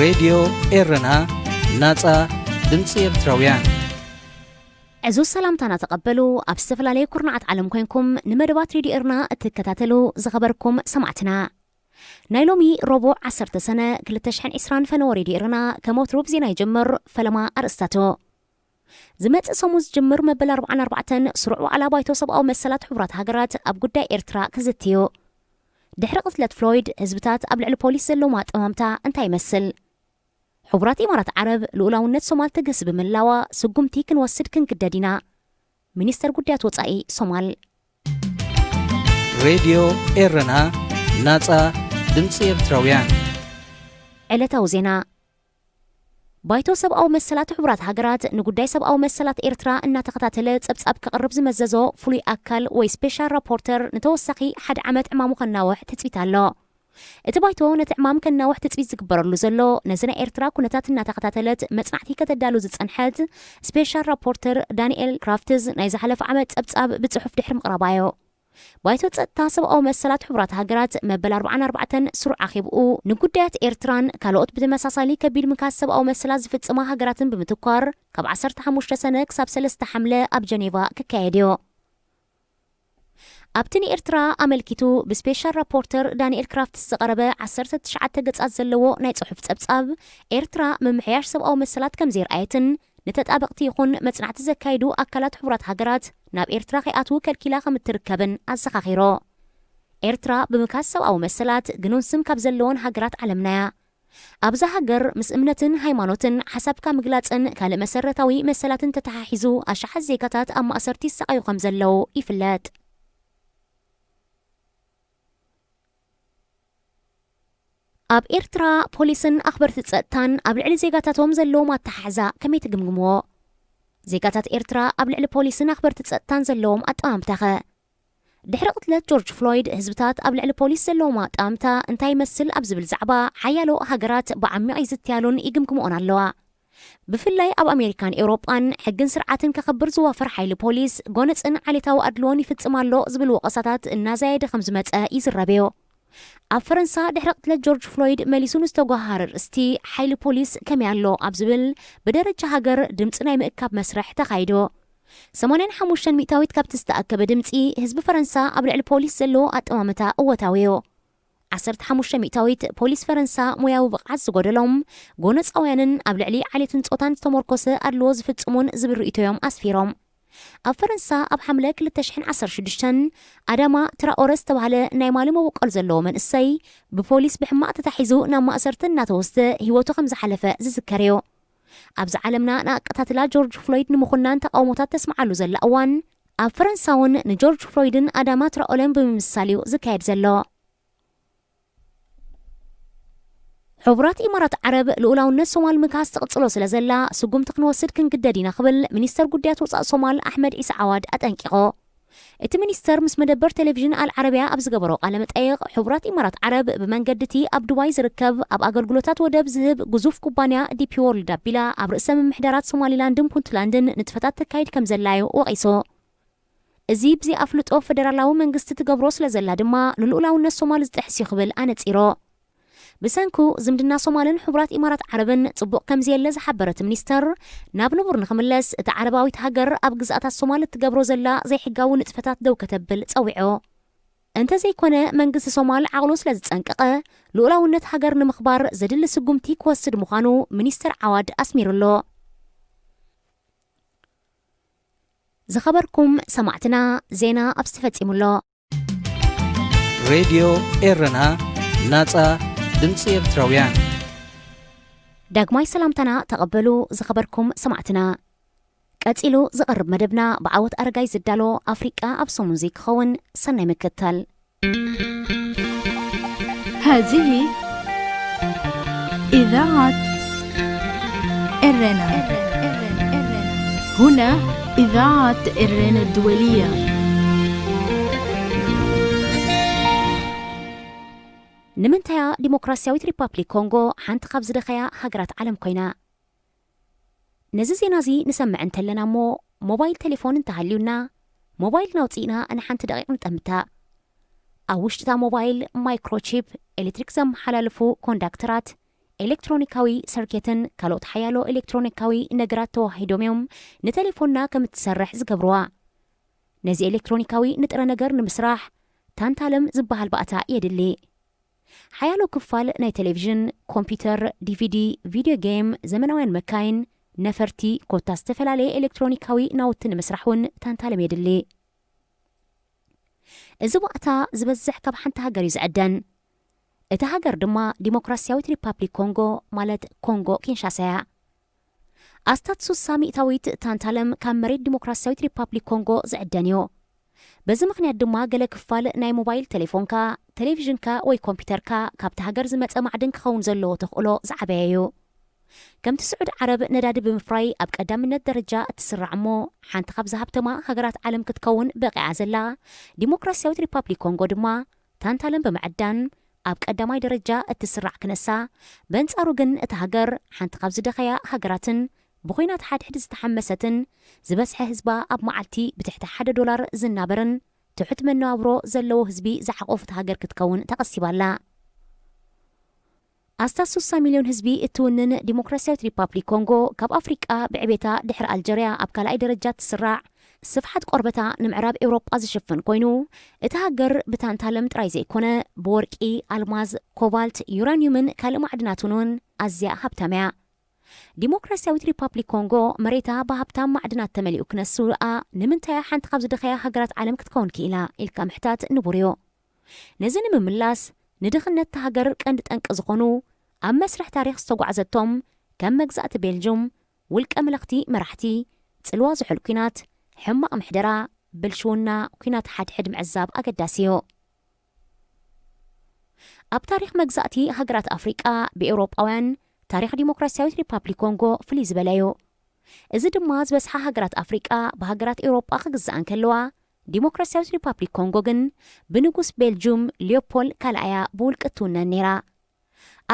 ሬድዮ ኤረና፣ ናጻ ድምጺ ኤርትራውያን። ዕዙዝ ሰላምታና ተቐበሉ። ኣብ ዝተፈላለየ ኩርናዓት ዓለም ኮይንኩም ንመደባት ሬድዮ ኤርና እትከታተሉ ዝኸበርኩም ሰማዕትና፣ ናይ ሎሚ ረቡዕ ዓሰርተ ሰነ ክልተ ሽሕን ዕስራን ፈነወ ሬድዮ ኤረና ከም ወትሩ ብዜና ይጀምር። ፈለማ ኣርእስታቱ። ዝመጽእ ሰሙን ዝጅምር መበል ኣርብዓን ኣርባዕተን ስሩዕ ዋዕላ ባይቶ ሰብኣዊ መሰላት ሕቡራት ሃገራት ኣብ ጉዳይ ኤርትራ ክዝትዩ። ድሕሪ ቅትለት ፍሎይድ ህዝብታት ኣብ ልዕሊ ፖሊስ ዘለዎም ኣጠማምታ እንታይ ይመስል? ሕቡራት ኢማራት ዓረብ ልኡላውነት ሶማል ትግህስ ብምህላዋ ስጉምቲ ክንወስድ ክንግደድ ኢና። ሚኒስተር ጉዳያት ወጻኢ ሶማል። ሬድዮ ኤረና፣ ናጻ ድምጺ ኤርትራውያን። ዕለታዊ ዜና። ባይቶ ሰብኣዊ መሰላት ሕቡራት ሃገራት ንጉዳይ ሰብኣዊ መሰላት ኤርትራ እናተኸታተለ ጸብጻብ ከቕርብ ዝመዘዞ ፍሉይ ኣካል ወይ ስፔሻል ራፖርተር ንተወሳኺ ሓደ ዓመት ዕማሙ ከናውሕ ትጽቢት ኣሎ። እቲ ባይቶ ነቲ ዕማም ከናውሕ ትጽቢት ዝግበረሉ ዘሎ ነዚ ናይ ኤርትራ ኩነታት እናተኸታተለት መጽናዕቲ ከተዳሉ ዝጸንሐት ስፔሻል ራፖርተር ዳንኤል ክራፍትዝ ናይ ዝሓለፈ ዓመት ጸብጻብ ብጽሑፍ ድሕሪ ምቕራባዮ። ባይቶ ጸጥታ ሰብኣዊ መሰላት ሕቡራት ሃገራት መበል ኣርብዓን ኣርባዕተን ስሩዕ ኣኼብኡ ንጉዳያት ኤርትራን ካልኦት ብተመሳሳሊ ከቢድ ምካስ ሰብኣዊ መሰላት ዝፍጽማ ሃገራትን ብምትኳር ካብ ዓሰርተ ሓሙሽተ ሰነ ክሳብ ሰለስተ ሓምለ ኣብ ጀኔቫ ክካየድ እዩ። ኣብቲ ንኤርትራ ኣመልኪቱ ብስፔሻል ራፖርተር ዳንኤል ክራፍትስ ዝቐረበ ዓሰርተ ትሽዓተ ገጻት ዘለዎ ናይ ጽሑፍ ጸብጻብ፣ ኤርትራ ምምሕያሽ ሰብኣዊ መሰላት ከም ዘይረኣየትን ንተጣበቕቲ ይኹን መጽናዕቲ ዘካይዱ ኣካላት ሕቡራት ሃገራት ናብ ኤርትራ ከይኣትዉ ከልኪላ ከም እትርከብን ኣዘኻኺሩ። ኤርትራ ብምካስ ሰብኣዊ መሰላት ግኑን ስም ካብ ዘለወን ሃገራት ዓለምናያ። ኣብዛ ሃገር ምስ እምነትን ሃይማኖትን ሓሳብካ ምግላጽን ካልእ መሰረታዊ መሰላትን ተተሓሒዙ ኣሽሓት ዜጋታት ኣብ ማእሰርቲ ይሰቓዩ ከም ዘለዉ ይፍለጥ። ኣብ ኤርትራ ፖሊስን ኣኽበርቲ ጸጥታን ኣብ ልዕሊ ዜጋታቶም ዘለዎም ኣተሓሕዛ ከመይ ትግምግምዎ? ዜጋታት ኤርትራ ኣብ ልዕሊ ፖሊስን ኣኽበርቲ ጸጥታን ዘለዎም ኣጠማምታኸ? ድሕሪ ቅትለት ጆርጅ ፍሎይድ ህዝብታት ኣብ ልዕሊ ፖሊስ ዘለዎም ኣጠማምታ እንታይ ይመስል ኣብ ዝብል ዛዕባ ሓያሎ ሃገራት ብዓሚቕ ይዝትያሉን ይግምግምኦን ኣለዋ። ብፍላይ ኣብ ኣሜሪካን ኤውሮጳን ሕግን ስርዓትን ከኸብር ዝዋፈር ሓይሊ ፖሊስ ጎነጽን ዓሌታዊ ኣድልዎን ይፍጽም ኣሎ ዝብል ወቐሳታት እናዛየደ ከም ዝመጸ ይዝረብዮ። ኣብ ፈረንሳ ድሕሪ ቅትለት ጆርጅ ፍሎይድ መሊሱ ንዝተጓሃረ ርእስቲ ሓይሊ ፖሊስ ከመይ ኣሎ ኣብ ዝብል ብደረጃ ሃገር ድምፂ ናይ ምእካብ መስርሕ ተኻይዶ። ሰማንያን ሓሙሽተን ሚእታዊት ካብቲ ዝተኣከበ ድምፂ ህዝቢ ፈረንሳ ኣብ ልዕሊ ፖሊስ ዘለዎ ኣጠማምታ እወታዊ እዩ። ዓሰርተ ሓሙሽተ ሚእታዊት ፖሊስ ፈረንሳ ሞያዊ ብቕዓት ዝጎደሎም፣ ጎነፃውያንን ኣብ ልዕሊ ዓሌትን ፆታን ዝተመርኮሰ ኣድልዎ ዝፍፅሙን ዝብል ርእይቶ እዮም ኣስፊሮም። ኣብ ፈረንሳ ኣብ ሓምለ ክልተ ሽሕን ዓሰርተ ሽዱሽተን ኣዳማ ትራኦረ ዝተባህለ ናይ ማሊ መበቆል ዘለዎ መንእሰይ ብፖሊስ ብሕማቕ ተታሒዙ ናብ ማእሰርቲ እናተወስደ ህይወቱ ከም ዝሓለፈ ዝዝከር እዩ። ኣብዚ ዓለምና ንኣቀታትላ ጆርጅ ፍሎይድ ንምኹናን ተቃውሞታት ተስምዓሉ ዘላ እዋን፣ ኣብ ፈረንሳ እውን ንጆርጅ ፍሎይድን ኣዳማ ትራኦለን ብምምስሳል እዩ ዝካየድ ዘሎ። ሕቡራት ኢማራት ዓረብ ልኡላውነት ሶማል ምክሃስ ትቕጽሎ ስለ ዘላ ስጉምቲ ክንወስድ ክንግደድ ኢና ክብል ሚኒስተር ጉዳያት ወጻእ ሶማል ኣሕመድ ዒሳ ዓዋድ ኣጠንቂቑ። እቲ ሚኒስተር ምስ መደበር ቴሌቪዥን ኣል ዓረብያ ኣብ ዝገበሮ ቃለ መጠይቕ፣ ሕቡራት ኢማራት ዓረብ ብመንገዲ እቲ ኣብ ዱባይ ዝርከብ ኣብ ኣገልግሎታት ወደብ ዝህብ ግዙፍ ኩባንያ ዲፒ ዎርልድ ኣቢላ ኣብ ርእሰ ምምሕዳራት ሶማሊላንድን ፑንትላንድን ንጥፈታት ተካይድ ከም ዘላ እዩ ወቒሱ። እዚ ብዘይኣፍልጦ ፈደራላዊ መንግስቲ ትገብሮ ስለ ዘላ ድማ ንልኡላውነት ሶማል ዝጥሕስ እዩ ክብል ኣነጺሮ። ብሰንኩ ዝምድና ሶማልን ሕቡራት ኢማራት ዓረብን ጽቡቕ ከም ዘየለ ዝሓበረ እቲ ሚኒስተር፣ ናብ ንቡር ንኽምለስ እታ ዓረባዊት ሃገር ኣብ ግዝኣታት ሶማል እትገብሮ ዘላ ዘይሕጋዊ ንጥፈታት ደው ከተብል ጸዊዑ። እንተዘይኮነ መንግስቲ ሶማል ዓቕሉ ስለ ዝጸንቀቐ ልኡላውነት ሃገር ንምኽባር ዘድሊ ስጉምቲ ክወስድ ምዃኑ ሚኒስተር ዓዋድ ኣስሚሩሎ። ዝኸበርኩም ሰማዕትና፣ ዜና ኣብዚ ተፈጺሙ ኣሎ። ሬድዮ ኤረና፣ ናጻ ድምጺ ኤርትራውያን። ዳግማይ ሰላምታና ተቐበሉ ዝኸበርኩም ሰማዕትና። ቀጺሉ ዝቐርብ መደብና ብዓወት ኣረጋይ ዝዳሎ ኣፍሪቃ ኣብ ሰሙን እዚ ክኸውን። ሰናይ ምክትታል። هذه إذاعة إرنا. هنا إذاعة إرنا الدولية. ንምንታያ ዲሞክራሲያዊት ሪፓብሊክ ኮንጎ ሓንቲ ካብ ዝደኸያ ሃገራት ዓለም ኮይና? ነዚ ዜና እዚ ንሰምዕ እንተለና እሞ፣ ሞባይል ቴሌፎን እንተሃልዩና፣ ሞባይልና ኣውጺእና ንሓንቲ ደቂቕ ንጠምታ። ኣብ ውሽጢ እታ ሞባይል ማይክሮቺፕ፣ ኤሌክትሪክ ዘመሓላልፉ ኮንዳክተራት፣ ኤሌክትሮኒካዊ ሰርኬትን ካልኦት ሓያሎ ኤሌክትሮኒካዊ ነገራት ተዋሂዶም እዮም ንቴሌፎንና ከም እትሰርሕ ዝገብርዋ። ነዚ ኤሌክትሮኒካዊ ንጥረ ነገር ንምስራሕ ታንታለም ዝበሃል ባእታ የድሊ። ሓያሎ ክፋል ናይ ቴሌቪዥን፣ ኮምፒውተር፣ ዲቪዲ፣ ቪድዮ ጌም፣ ዘመናውያን መካይን፣ ነፈርቲ፣ ኮታ ዝተፈላለየ ኤሌክትሮኒካዊ ናውቲ ንምስራሕ እውን ታንታለም የድሊ። እዚ ባእታ ዝበዝሕ ካብ ሓንቲ ሃገር እዩ ዝዕደን። እታ ሃገር ድማ ዲሞክራሲያዊት ሪፓብሊክ ኮንጎ፣ ማለት ኮንጎ ኪንሻሳ እያ። ኣስታት ሱሳ ሚእታዊት ታንታለም ካብ መሬት ዲሞክራሲያዊት ሪፓብሊክ ኮንጎ ዝዕደን እዩ። በዚ ምኽንያት ድማ ገለ ክፋል ናይ ሞባይል ቴሌፎንካ፣ ቴሌቪዥንካ ወይ ኮምፒውተርካ ካብቲ ሃገር ዝመጸ ማዕድን ክኸውን ዘለዎ ተኽእሎ ዝዓበየ እዩ። ከምቲ ስዑድ ዓረብ ነዳዲ ብምፍራይ ኣብ ቀዳምነት ደረጃ እትስራዕ እሞ ሓንቲ ካብ ዝሃብተማ ሃገራት ዓለም ክትከውን በቒዓ ዘላ ዲሞክራሲያዊት ሪፓብሊክ ኮንጎ ድማ ታንታለም ብምዕዳን ኣብ ቀዳማይ ደረጃ እትስራዕ ክነሳ፣ በንጻሩ ግን እታ ሃገር ሓንቲ ካብ ዝደኸያ ሃገራትን ብኹናት ሓድሕድ ዝተሓመሰትን ዝበዝሐ ህዝባ ኣብ መዓልቲ ብትሕቲ ሓደ ዶላር ዝናበርን ትሑት መነባብሮ ዘለዎ ህዝቢ ዝሓቆፈት ሃገር ክትከውን ተቐሲባ ኣላ። ኣስታት ሱሳ ሚልዮን ህዝቢ እትውንን ዲሞክራሲያዊት ሪፓብሊክ ኮንጎ ካብ ኣፍሪቃ ብዕቤታ ድሕሪ ኣልጀርያ ኣብ ካልኣይ ደረጃ ትስራዕ፣ ስፍሓት ቆርበታ ንምዕራብ ኤውሮጳ ዝሽፍን ኮይኑ፣ እታ ሃገር ብታንታለም ጥራይ ዘይኮነ ብወርቂ፣ ኣልማዝ፣ ኮባልት፣ ዩራኒዩምን ካልእ ማዕድናትን እውን ኣዝያ ሃብታም እያ። ዲሞክራሲያዊት ሪፓብሊክ ኮንጎ መሬታ ብሃብታም ማዕድናት ተመሊኡ ክነሱ ደኣ ንምንታይ እያ ሓንቲ ካብ ዝደኸያ ሃገራት ዓለም ክትከውን ክኢላ ኢልካ ምሕታት ንቡር እዩ። ነዚ ንምምላስ ንድኽነት እታ ሃገር ቀንዲ ጠንቂ ዝኾኑ ኣብ መስርሕ ታሪኽ ዝተጓዕዘቶም ከም መግዛእቲ ቤልጁም፣ ውልቀ መለኽቲ መራሕቲ፣ ጽልዋ ዝሑል ኲናት፣ ሕማቕ ምሕደራ፣ ብልሽውና፣ ኲናት ሓድሕድ ምዕዛብ ኣገዳሲ እዩ። ኣብ ታሪኽ መግዛእቲ ሃገራት ኣፍሪቃ ብኤውሮጳውያን ታሪኽ ዲሞክራሲያዊት ሪፓብሊክ ኮንጎ ፍልይ ዝበለ እዩ። እዚ ድማ ዝበዝሓ ሃገራት ኣፍሪቃ ብሃገራት ኤውሮጳ ክግዛኣ እንከለዋ፣ ዲሞክራሲያዊት ሪፓብሊክ ኮንጎ ግን ብንጉስ ቤልጁም ሊዮፖል ካልኣያ ብውልቂ እትውነን ነይራ።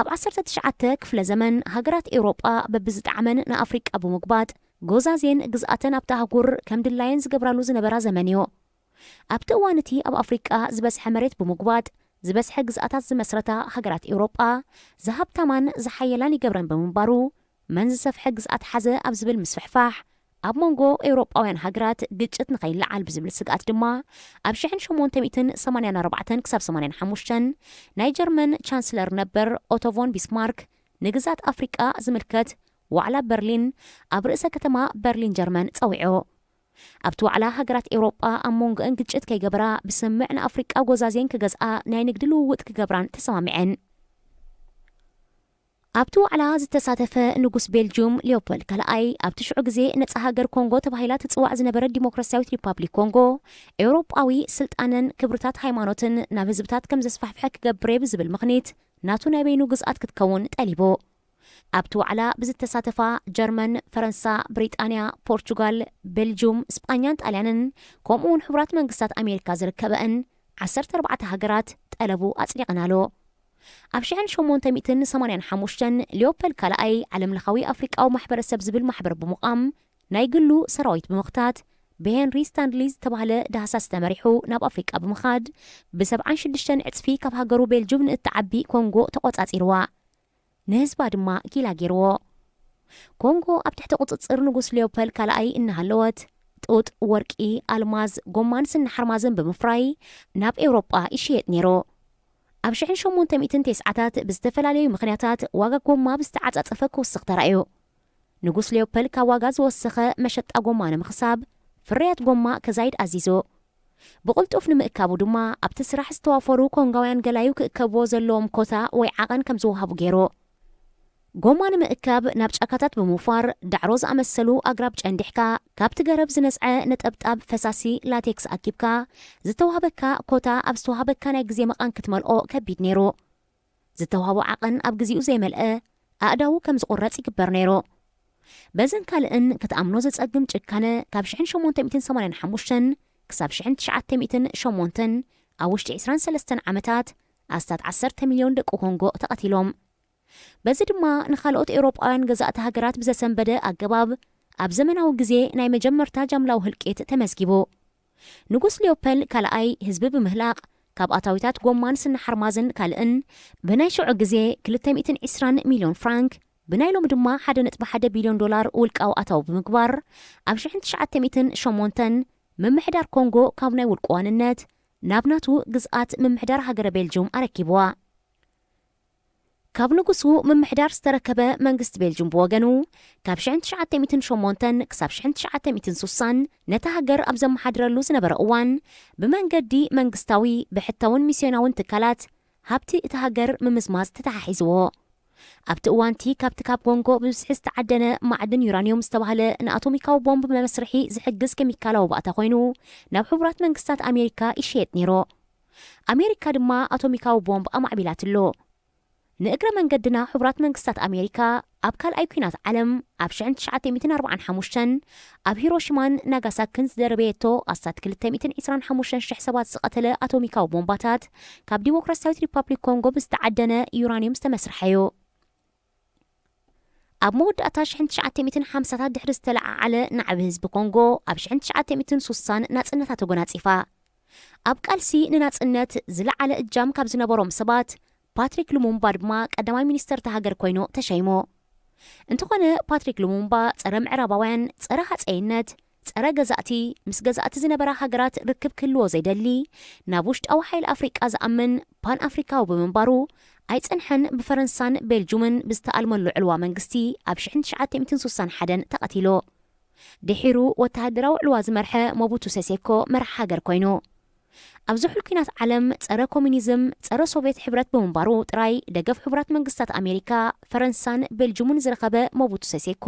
ኣብ ዓሰርተ ትሽዓተ ክፍለ ዘመን ሃገራት ኤውሮጳ በብዝጠዓመን ንኣፍሪቃ ብምጉባጥ ጎዛዜን ግዝኣተን ኣብቲ ኣህጉር ከም ድላየን ዝገብራሉ ዝነበራ ዘመን እዩ። ኣብቲ እዋን እቲ ኣብ ኣፍሪቃ ዝበዝሐ መሬት ብምጉባጥ ዝበዝሐ ግዝኣታት ዝመስረታ ሃገራት ኤውሮጳ ዝሃብታማን ዝሓየላን ይገብረን ብምንባሩ መን ዝሰፍሐ ግዝኣት ሓዘ ኣብ ዝብል ምስፍሕፋሕ ኣብ መንጎ ኤውሮጳውያን ሃገራት ግጭት ንኸይለዓል ብዝብል ስግኣት ድማ ኣብ ሽሕን ሸሞንተ ሚእትን ሰማንያን ኣርባዕተን ክሳብ ሰማንያን ሓሙሽተን ናይ ጀርመን ቻንስለር ነበር ኦቶ ቮን ቢስማርክ ንግዝኣት ኣፍሪቃ ዝምልከት ዋዕላ በርሊን ኣብ ርእሰ ከተማ በርሊን ጀርመን ጸዊዑ። ኣብቲ ዋዕላ ሃገራት ኤውሮጳ ኣብ መንጎአን ግጭት ከይገበራ ብስምምዕ ንኣፍሪቃ ጎዛዜን ክገዝኣ ናይ ንግዲ ልውውጥ ክገብራን ተሰማሚዐን። ኣብቲ ዋዕላ ዝተሳተፈ ንጉስ ቤልጅዩም ሊዮፖል ካልኣይ ኣብቲ ሽዑ ግዜ ነጻ ሃገር ኮንጎ ተባሂላ ትጽዋዕ ዝነበረት ዲሞክራሲያዊት ሪፓብሊክ ኮንጎ ኤውሮጳዊ ስልጣነን ክብርታት ሃይማኖትን ናብ ህዝብታት ከም ዘስፋሕፍሐ ክገብር እየ ብዝብል ምኽኒት ናቱ ናይ በይኑ ግዝኣት ክትከውን ጠሊቡ። ኣብቲ ዋዕላ ብዝተሳተፋ ጀርመን፣ ፈረንሳ፣ ብሪጣንያ፣ ፖርቹጋል፣ ቤልጁም፣ ስጳኛን ጣልያንን ከምኡ እውን ሕቡራት መንግስታት ኣሜሪካ ዝርከበአን ዓሰርተ ኣርባዕተ ሃገራት ጠለቡ ኣጽዲቐናሉ። ኣብ ሽሕን ሸሞንተ ሚእትን ሰማንያን ሓሙሽተን ሊዮፐል ካልኣይ ዓለምለኻዊ ኣፍሪቃዊ ማሕበረሰብ ዝብል ማሕበር ብምቋም ናይ ግሉ ሰራዊት ብምኽታት ብሄንሪ ስታንድሊ ዝተባህለ ዳህሳስ ተመሪሑ ናብ ኣፍሪቃ ብምኻድ ብሰብዓን ሽዱሽተን ዕጽፊ ካብ ሃገሩ ቤልጁም ንእትዓቢ ኮንጎ ተቖጻጺርዋ። ንህዝባ ድማ ጊላ ገይርዎ። ኮንጎ ኣብ ትሕቲ ቁጽጽር ንጉስ ሊዮፐል ካልኣይ እናሃለወት ጡጥ፣ ወርቂ፣ ኣልማዝ፣ ጎማን ስኒ ሓርማዝን ብምፍራይ ናብ ኤውሮጳ ይሽየጥ ነይሩ። ኣብ ሽሕን ሸሞንተ ሚእትን ተስዓታት ብዝተፈላለዩ ምኽንያታት ዋጋ ጎማ ብዝተዓጻጸፈ ክውስኽ ተራእዩ። ንጉስ ሊዮፐል ካብ ዋጋ ዝወሰኸ መሸጣ ጎማ ንምኽሳብ ፍርያት ጎማ ከዛይድ ኣዚዙ። ብቕልጡፍ ንምእካቡ ድማ ኣብቲ ስራሕ ዝተዋፈሩ ኮንጋውያን ገላዩ ክእከብዎ ዘለዎም ኮታ ወይ ዓቐን ከም ዝወሃቡ ገይሩ። ጎማ ንምእካብ ናብ ጫካታት ብምውፋር ዳዕሮ ዝኣመሰሉ ኣግራብ ጨንዲሕካ ካብቲ ገረብ ዝነስዐ ነጠብጣብ ፈሳሲ ላቴክስ ኣኪብካ ዝተዋህበካ ኮታ ኣብ ዝተዋህበካ ናይ ግዜ መቓን ክትመልኦ ከቢድ ነይሩ። ዝተዋህቦ ዓቐን ኣብ ግዜኡ ዘይመልአ ኣእዳዉ ከም ዝቑረጽ ይግበር ነይሩ። በዝን ካልእን ክትኣምኖ ዘጸግም ጭካነ ካብ ሽሕን ሸሞንተ ሚእትን ሰማንያን ሓሙሽተን ክሳብ ሽሕን ትሽዓተ ሚእትን ሸሞንተን ኣብ ውሽጢ ዕስራን ሰለስተን ዓመታት ኣስታት ዓሰርተ ሚልዮን ደቂ ኮንጎ ተቐቲሎም። በዚ ድማ ንኻልኦት ኤውሮጳውያን ገዛእቲ ሃገራት ብዘሰንበደ ኣገባብ ኣብ ዘመናዊ ግዜ ናይ መጀመርታ ጃምላዊ ህልቂት ተመዝጊቡ። ንጉስ ሊዮፐል ካልኣይ ህዝቢ ብምህላቕ ካብ ኣታዊታት ጎማን ስኒ ሓርማዝን ካልእን ብናይ ሽዑ ግዜ ክልተ ሚእትን ዕስራን ሚልዮን ፍራንክ፣ ብናይ ሎሚ ድማ ሓደ ነጥቢ ሓደ ቢልዮን ዶላር ውልቃዊ ኣታዊ ብምግባር፣ ኣብ ሽሕን ትሽዓተ ሚእትን ሸሞንተን ምምሕዳር ኮንጎ ካብ ናይ ውልቁ ዋንነት ናብ ናቱ ግዝኣት ምምሕዳር ሃገረ ቤልጅም ኣረኪብዋ። ካብ ንጉሱ ምምሕዳር ዝተረከበ መንግስቲ ቤልጅም ብወገኑ፣ ካብ ሽሕን ትሽዓተ ሚእትን ሸሞንተን ክሳብ ሽሕን ትሽዓተ ሚእትን ሱሳን ነታ ሃገር ኣብ ዘመሓድረሉ ዝነበረ እዋን፣ ብመንገዲ መንግስታዊ፣ ብሕታውን ሚስዮናውን ትካላት ሃብቲ እታ ሃገር ምምዝማዝ ተተሓሒዝዎ። ኣብቲ እዋንቲ ካብቲ ካብ ኮንጎ ብብዝሒ ዝተዓደነ ማዕድን ዩራኒየም ዝተባህለ ንኣቶሚካዊ ቦምብ መመስርሒ ዝሕግዝ ኬሚካላዊ ባእታ ኮይኑ ናብ ሕቡራት መንግስታት ኣሜሪካ ይሽየጥ ነይሩ። ኣሜሪካ ድማ ኣቶሚካዊ ቦምብ ኣማዕቢላትሉ። ንእግረ መንገድና ሕቡራት መንግስታት ኣሜሪካ ኣብ ካልኣይ ኲናት ዓለም ኣብ ሽሕን ትሽዓተ ሚእትን ኣርባዓን ሓሙሽተን ኣብ ሂሮሺማን ናጋሳክን ዝደርበየቶ ኣስታት ክልተ ሚእትን ዕስራን ሓሙሽተን ሽሕ ሰባት ዝቐተለ ኣቶሚካዊ ቦምባታት ካብ ዲሞክራሲያዊት ሪፓብሊክ ኮንጎ ብዝተዓደነ ዩራኒየም ዝተመስርሐ እዩ። ኣብ መወዳእታ ሽሕን ትሽዓተ ሚእትን ሓምሳታት ድሕሪ ዝተለዓዓለ ናዕቢ ህዝቢ ኮንጎ ኣብ ሽሕን ትሽዓተ ሚእትን ሱሳን ናጽነታ ተጎናጺፋ። ኣብ ቃልሲ ንናጽነት ዝለዓለ እጃም ካብ ዝነበሮም ሰባት ፓትሪክ ሉሙምባ ድማ ቀዳማይ ሚኒስተር እታ ሃገር ኮይኑ ተሸይሙ። እንተኾነ ፓትሪክ ሉሙምባ ጸረ ምዕራባውያን፣ ጸረ ሃጸይነት፣ ጸረ ገዛእቲ፣ ምስ ገዛእቲ ዝነበራ ሃገራት ርክብ ክህልዎ ዘይደሊ፣ ናብ ውሽጣዊ ሓይሊ ኣፍሪቃ ዝኣምን ፓን ኣፍሪካዊ ብምንባሩ ኣይጸንሐን። ብፈረንሳን ቤልጁምን ብዝተኣልመሉ ዕልዋ መንግስቲ ኣብ ሽሕን ትሽዓተ ሚእትን ሱሳን ሓደን ተቐቲሉ። ድሒሩ ወተሃደራዊ ዕልዋ ዝመርሐ ሞቡቱ ሴሴኮ መራሒ ሃገር ኮይኑ። ኣብ ዝሑል ኲናት ዓለም ጸረ ኮሙኒዝም፣ ጸረ ሶቭየት ሕብረት ብምንባሩ ጥራይ ደገፍ ሕቡራት መንግስታት ኣሜሪካ፣ ፈረንሳን ቤልጅሙን ዝረኸበ ሞቡቱ ሴሴኮ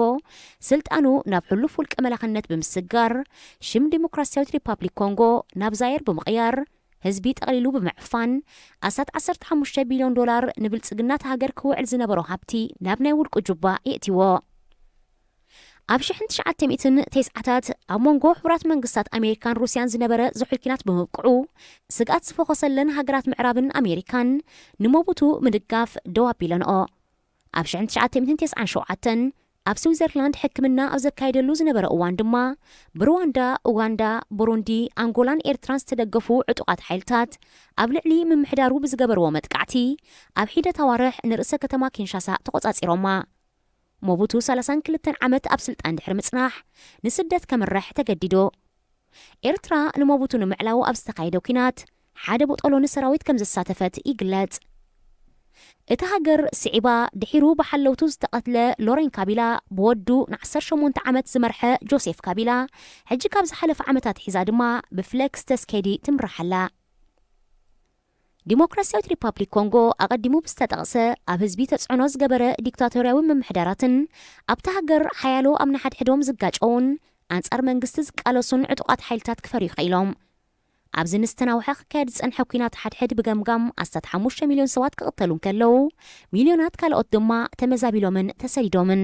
ስልጣኑ ናብ ሕሉፍ ውልቀ መላኽነት ብምስጋር ሽም ዲሞክራሲያዊት ሪፓብሊክ ኮንጎ ናብ ዛየር ብምቕያር ህዝቢ ጠቕሊሉ ብምዕፋን ኣስታት ዓሰርተ ሓሙሽተ ቢልዮን ዶላር ንብልጽግና እታ ሃገር ክውዕል ዝነበሮ ሃብቲ ናብ ናይ ውልቁ ጁባ የእትይዎ። ኣብ ሽሕን ትሽዓተ ሚእትን ተስዓታት ኣብ መንጎ ሕቡራት መንግስታት ኣሜሪካን ሩስያን ዝነበረ ዝሑል ኲናት ብምብቅዑ፣ ስግኣት ዝፈኾሰለን ሃገራት ምዕራብን ኣሜሪካን ንሞቡቱ ምድጋፍ ደው ኣቢለንኦ። ኣብ ሽሕን ትሽዓተ ሚእትን ተስዓን ሸውዓተን ኣብ ስዊዘርላንድ ሕክምና ኣብ ዘካየደሉ ዝነበረ እዋን ድማ ብሩዋንዳ፣ ኡጋንዳ፣ ቡሩንዲ፣ ኣንጎላን ኤርትራን ዝተደገፉ ዕጡቓት ሓይልታት ኣብ ልዕሊ ምምሕዳሩ ብዝገበርዎ መጥቃዕቲ ኣብ ሒደት ኣዋርሕ ንርእሰ ከተማ ኪንሻሳ ተቖጻጺሮማ። ሞቡቱ ሰላሳን ክልተን ዓመት ኣብ ስልጣን ድሕሪ ምጽናሕ ንስደት ከምርሕ ተገዲዱ። ኤርትራ ንሞቡቱ ንምዕላው ኣብ ዝተኻየደ ኲናት ሓደ ቦጦሎኒ ሰራዊት ከም ዘሳተፈት ይግለጽ። እታ ሃገር ስዒባ ድሒሩ ብሓለውቱ ዝተቐትለ ሎሬን ካቢላ ብወዱ ንዓሰርተ ሸሞንተ ዓመት ዝመርሐ ጆሴፍ ካቢላ ሕጂ ካብ ዝሓለፈ ዓመታት ሒዛ ድማ ብፍሌክስ ተስኬዲ ትምራሕ ኣላ። ዲሞክራሲያዊት ሪፓብሊክ ኮንጎ ኣቐዲሙ ብዝተጠቕሰ ኣብ ህዝቢ ተጽዕኖ ዝገበረ ዲክታቶርያዊ ምምሕዳራትን ኣብታ ሃገር ሓያሎ ኣብ ንሓድሕዶም ዝጋጨውን ኣንጻር መንግስቲ ዝቃለሱን ዕጡቓት ሓይልታት ክፈርዩ ኽኢሎም። ኣብዚ ንዝተናውሐ ክካየድ ዝጸንሐ ኲናት ሓድሕድ ብገምጋም ኣስታት ሓሙሽተ ሚልዮን ሰባት ክቕተሉ እንከለዉ፣ ሚልዮናት ካልኦት ድማ ተመዛቢሎምን ተሰዲዶምን።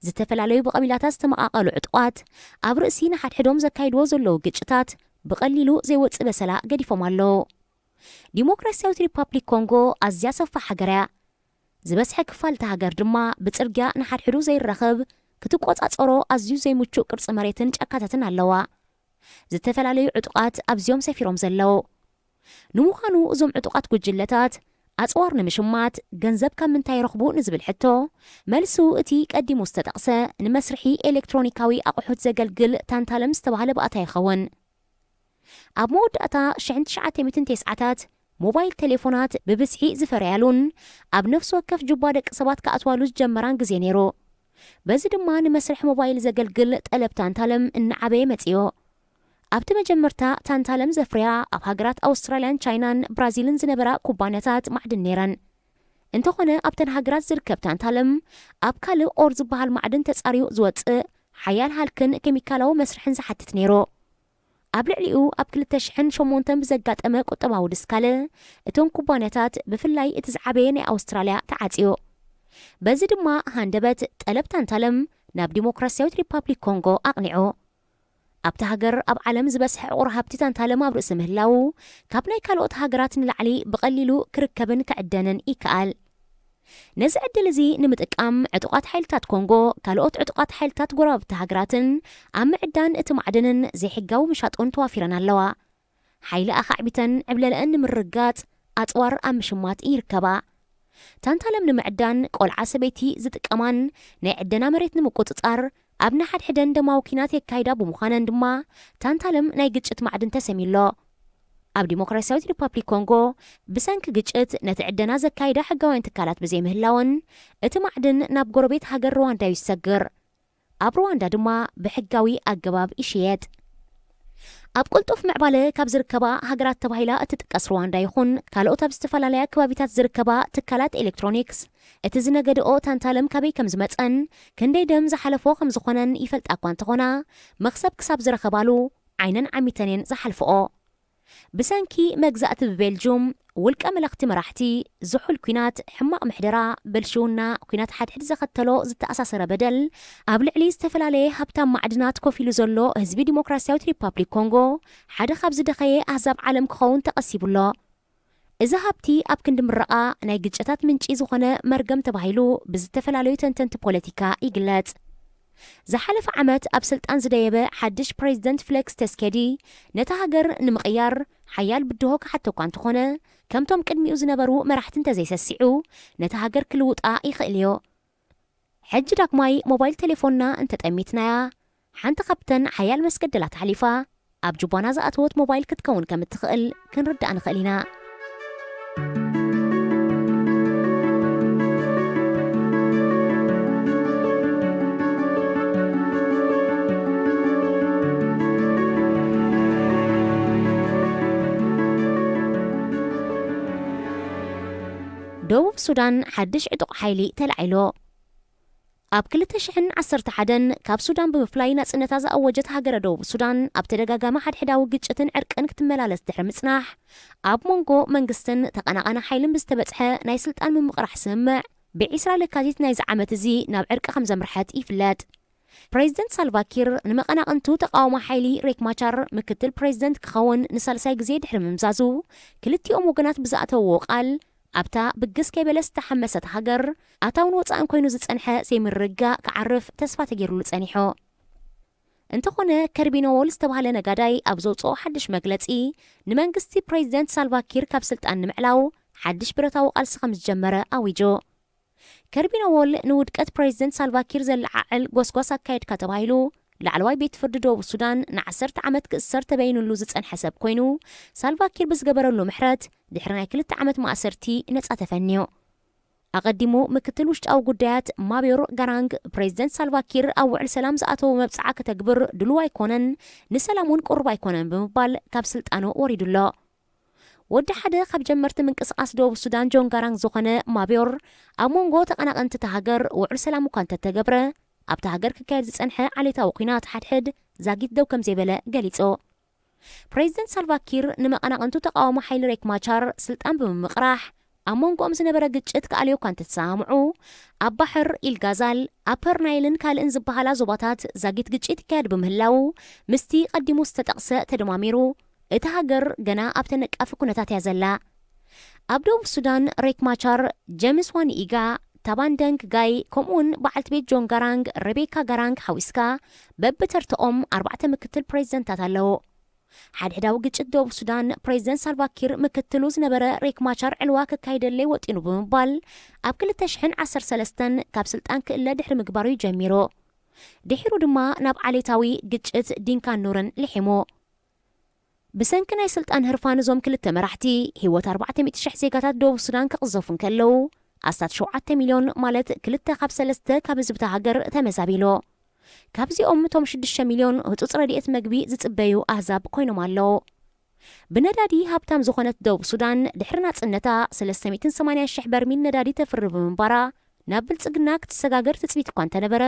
ዝተፈላለዩ ብቐቢላታት ዝተመቓቐሉ ዕጡቓት ኣብ ርእሲ ንሓድሕዶም ዘካይድዎ ዘለዉ ግጭታት ብቐሊሉ ዘይወጽእ በሰላ ገዲፎም ኣለዉ። ዲሞክራሲያዊት ሪፓብሊክ ኮንጎ ኣዝያ ሰፋሕ ሃገር እያ። ዝበዝሐ ክፋል እታ ሃገር ድማ ብጽርግያ ንሓድሕዱ ዘይራኸብ፣ ክትቆጻጸሮ ኣዝዩ ዘይምቹእ ቅርጺ መሬትን ጫካታትን ኣለዋ። ዝተፈላለዩ ዕጡቓት ኣብዚኦም ሰፊሮም ዘለዉ። ንምዃኑ እዞም ዕጡቓት ጉጅለታት ኣጽዋር ንምሽማት ገንዘብ ካብ ምንታይ ይረኽቡ ንዝብል ሕቶ፣ መልሱ እቲ ቀዲሙ ዝተጠቕሰ ንመስርሒ ኤሌክትሮኒካዊ ኣቑሑት ዘገልግል ታንታለም ዝተባህለ ባእታ ይኸውን። ኣብ መወዳእታ ሽሕን ትሽዓተ ሚእትን ተስዓታት ሞባይል ቴሌፎናት ብብዝሒ ዝፈረያሉን ኣብ ነፍሲ ወከፍ ጁባ ደቂ ሰባት ክኣትዋሉ ዝጀመራን ግዜ ነይሩ። በዚ ድማ ንመስርሕ ሞባይል ዘገልግል ጠለብ ታንታለም እናዓበየ መጺኡ። ኣብቲ መጀመርታ ታንታለም ዘፍርያ ኣብ ሃገራት ኣውስትራልያን ቻይናን ብራዚልን ዝነበራ ኩባንያታት ማዕድን ነይረን። እንተኾነ ኣብተን ሃገራት ዝርከብ ታንታለም ኣብ ካልእ ኦር ዝበሃል ማዕድን ተጻርዩ ዝወጽእ ሓያል ሃልክን ኬሚካላዊ መስርሕን ዝሓትት ነይሩ። ኣብ ልዕሊኡ ኣብ ክልተ ሽሕን ሸሞንተን ብዘጋጠመ ቁጠባዊ ድስካለ እተን ኩባንያታት ብፍላይ እቲ ዝዓበየ ናይ ኣውስትራልያ ተዓጽዩ። በዚ ድማ ሃንደበት ጠለብ ታንታለም ናብ ዲሞክራሲያዊት ሪፓብሊክ ኮንጎ ኣቕኒዑ። ኣብቲ ሃገር ኣብ ዓለም ዝበዝሐ ዕቑር ሃብቲ ታንታለም ኣብ ርእሲ ምህላዉ፣ ካብ ናይ ካልኦት ሃገራት ንላዕሊ ብቐሊሉ ክርከብን ክዕደንን ይከኣል። ነዚ ዕድል እዚ ንምጥቃም ዕጡቓት ሓይልታት ኮንጎ፣ ካልኦት ዕጡቓት ሓይልታት ጎረባብቲ ሃገራትን ኣብ ምዕዳን እቲ ማዕድንን ዘይሕጋዊ ምሻጡን ተዋፊረን ኣለዋ። ሓይሊ ኣኻዕቢተን ዕብለለአን ንምርጋጽ ኣጽዋር ኣብ ምሽማት ይርከባ። ታንታለም ንምዕዳን፣ ቆልዓ ሰበይቲ ዝጥቀማን ናይ ዕደና መሬት ንምቁጽጻር ኣብ ንሓድሕደን ደማዊ ኲናት የካይዳ ብምዃነን ድማ ታንታለም ናይ ግጭት ማዕድን ተሰምዩ ኣሎ። ኣብ ዲሞክራሲያዊት ሪፓብሊክ ኮንጎ ብሰንኪ ግጭት ነቲ ዕደና ዘካይዳ ሕጋውያን ትካላት ብዘይምህላወን እቲ ማዕድን ናብ ጎረቤት ሃገር ሩዋንዳ እዩ ዝሰግር። ኣብ ሩዋንዳ ድማ ብሕጋዊ ኣገባብ ይሽየጥ። ኣብ ቅልጡፍ ምዕባለ ካብ ዝርከባ ሃገራት ተባሂላ እትጥቀስ ሩዋንዳ ይኹን ካልኦት ኣብ ዝተፈላለያ ከባቢታት ዝርከባ ትካላት ኤሌክትሮኒክስ እቲ ዝነገድኦ ታንታለም ካበይ ከም ዝመጸን ክንደይ ደም ዝሓለፎ ከም ዝኾነን ይፈልጣ እኳ እንተኾና፣ መኽሰብ ክሳብ ዝረኸባሉ ዓይነን ዓሚተን እየን ዝሓልፍኦ። ብሰንኪ መግዛእቲ ብቤልጁም፣ ውልቀ መለኽቲ መራሕቲ፣ ዝሑል ኲናት፣ ሕማቕ ምሕደራ፣ ብልሽውና፣ ኲናት ሓድሕድ ዘኸተሎ ዝተኣሳሰረ በደል፣ ኣብ ልዕሊ ዝተፈላለየ ሃብታም ማዕድናት ኮፍ ኢሉ ዘሎ ህዝቢ ዲሞክራሲያዊት ሪፓብሊክ ኮንጎ ሓደ ካብ ዝደኸየ ኣህዛብ ዓለም ክኸውን ተቐሲቡ ኣሎ። እዚ ሃብቲ ኣብ ክንዲ ምረቓ ናይ ግጭታት ምንጪ ዝኾነ መርገም ተባሂሉ ብዝተፈላለዩ ተንተንቲ ፖለቲካ ይግለጽ። ዝሓለፈ ዓመት ኣብ ስልጣን ዝደየበ ሓድሽ ፕሬዚደንት ፍሌክስ ተስኬዲ ነታ ሃገር ንምቕያር ሓያል ብድሆ ክሓቶ እኳ እንተኾነ፣ ከምቶም ቅድሚኡ ዝነበሩ መራሕቲ እንተዘይሰሲዑ ነታ ሃገር ክልውጣ ይኽእል እዩ። ሕጂ ዳግማይ ሞባይል ቴሌፎንና እንተጠሚትናያ፣ ሓንቲ ካብተን ሓያል መስገደላት ሓሊፋ ኣብ ጁባና ዝኣተወት ሞባይል ክትከውን ከም እትኽእል ክንርዳእ ንኽእል ኢና። ደቡብ ሱዳን ሓድሽ ዕጡቕ ሓይሊ ተላዒሉ። ኣብ ክልተ ሽሕን ዓሰርተ ሓደን ካብ ሱዳን ብምፍላይ ናጽነታ ዝኣወጀት ሃገረ ደቡብ ሱዳን ኣብ ተደጋጋሚ ሓድሕዳዊ ግጭትን ዕርቅን ክትመላለስ ድሕሪ ምጽናሕ፣ ኣብ መንጎ መንግስትን ተቐናቓኒ ሓይልን ብዝተበጽሐ ናይ ስልጣን ምምቕራሕ ስምምዕ፣ ብዒስራ ለካቲት ናይዚ ዓመት እዚ ናብ ዕርቂ ከም ዘምርሐት ይፍለጥ። ፕሬዚደንት ሳልቫኪር ንመቐናቕንቱ ተቓውሞ ሓይሊ ሬክ ማቻር ምክትል ፕሬዚደንት ክኸውን ንሳልሳይ ግዜ ድሕሪ ምምዛዙ፣ ክልቲኦም ወገናት ብዝኣተውዎ ቃል፣ ኣብታ ብግስ ከይበለ ዝተሓመሰት ሃገር፣ ኣታውን ወጻእን ኮይኑ ዝጸንሐ ዘይምርግጋእ ክዓርፍ ተስፋ ተገይሩሉ ጸኒሑ። እንተኾነ፣ ከርቢ ኖወል ዝተባህለ ነጋዳይ ኣብ ዘውጽኦ ሓድሽ መግለጺ፣ ንመንግስቲ ፕሬዚደንት ሳልቫኪር ካብ ስልጣን ንምዕላው ሓድሽ ብረታዊ ቃልሲ ከም ዝጀመረ ኣዊጁ። ከርቢ ኖወል ንውድቀት ፕሬዚደንት ሳልቫኪር ዘለዓዕል ጎስጓስ ኣካየድካ ተባሂሉ ላዕለዋይ ቤት ፍርዲ ደቡብ ሱዳን ንዓሰርተ ዓመት ክእሰር ተበይኑሉ ዝጸንሐ ሰብ ኮይኑ፣ ሳልቫኪር ብዝገበረሉ ምሕረት ድሕሪ ናይ ክልተ ዓመት ማእሰርቲ ነጻ ተፈንዩ። ኣቐዲሙ ምክትል ውሽጣዊ ጉዳያት ማብዮር ጋራንግ፣ ፕሬዚደንት ሳልቫኪር ኣብ ውዕል ሰላም ዝኣተዎ መብጽዓ ከተግብር ድሉው ኣይኮነን፣ ንሰላም እውን ቅሩብ ኣይኮነን ብምባል ካብ ስልጣኑ ወሪዱ ኣሎ። ወዲ ሓደ ካብ ጀመርቲ ምንቅስቓስ ደቡብ ሱዳን ጆን ጋራንግ ዝኾነ ማብዮር፣ ኣብ መንጎ ተቐናቐንቲ እታ ሃገር ውዕል ሰላም እኳ እንተተገብረ፣ ኣብታ ሃገር ክካየድ ዝጸንሐ ዓሌታዊ ኲናት ሓድሕድ ዛጊት ደው ከም ዘይበለ ገሊጹ። ፕሬዚደንት ሳልቫኪር ንመቐናቕንቱ ተቓዋሚ ሓይሊ ሬክ ማቻር ስልጣን ብምምቕራሕ፣ ኣብ መንጎኦም ዝነበረ ግጭት ክኣልዮ እኳ እንተተሰማምዑ፣ ኣብ ባሕር ኢልጋዛል፣ ኣፐር ናይልን ካልእን ዝበሃላ ዞባታት ዛጊት ግጭት ይካየድ ብምህላዉ፣ ምስቲ ቀዲሙ ዝተጠቕሰ ተደማሚሩ፣ እታ ሃገር ገና ኣብ ተነቃፊ ኩነታት እያ ዘላ። ኣብ ደቡብ ሱዳን፣ ሬክ ማቻር፣ ጀምስ ዋን ኢጋ፣ ታባን ደንግ ጋይ፣ ከምኡውን በዓልቲ ቤት ጆን ጋራንግ፣ ሬቤካ ጋራንግ ሓዊስካ፣ በብተርተኦም ኣርባዕተ ምክትል ፕሬዚደንታት ኣለዉ። ሓድሕዳዊ ግጭት ደቡብ ሱዳን፣ ፕሬዚደንት ሳልቫኪር ምክትሉ ዝነበረ ሬክ ማቻር ዕልዋ ክካይደለይ ወጢኑ ብምባል፣ ኣብ ክልተ ሽሕን ዓሰርተ ሰለስተን ካብ ስልጣን ክእለ ድሕሪ ምግባሩ እዩ ጀሚሩ። ድሒሩ ድማ ናብ ዓሌታዊ ግጭት ዲንካን ኑርን ልሒሙ። ብሰንኪ ናይ ስልጣን ህርፋን እዞም ክልተ መራሕቲ፣ ህይወት ኣርባዕተ ሚእቲ ሽሕ ዜጋታት ደቡብ ሱዳን ክቕዘፉ እንከለዉ፣ ኣስታት ሸውዓተ ሚልዮን፣ ማለት ክልተ ካብ ሰለስተ ካብ ህዝቢ እታ ሃገር ተመዛቢሉ። ካብዚኦም እቶም ሽዱሽተ ሚልዮን ህጹጽ ረድኤት መግቢ ዝጽበዩ ኣህዛብ ኮይኖም ኣለዉ። ብነዳዲ ሃብታም ዝኾነት ደቡብ ሱዳን፣ ድሕሪ ናጽነታ ሰለስተ ሚእትን ሰማንያን ሽሕ በርሚል ነዳዲ ተፍሪ ብምንባራ፣ ናብ ብልጽግና ክትሰጋገር ትጽቢት እኳ እንተነበረ፣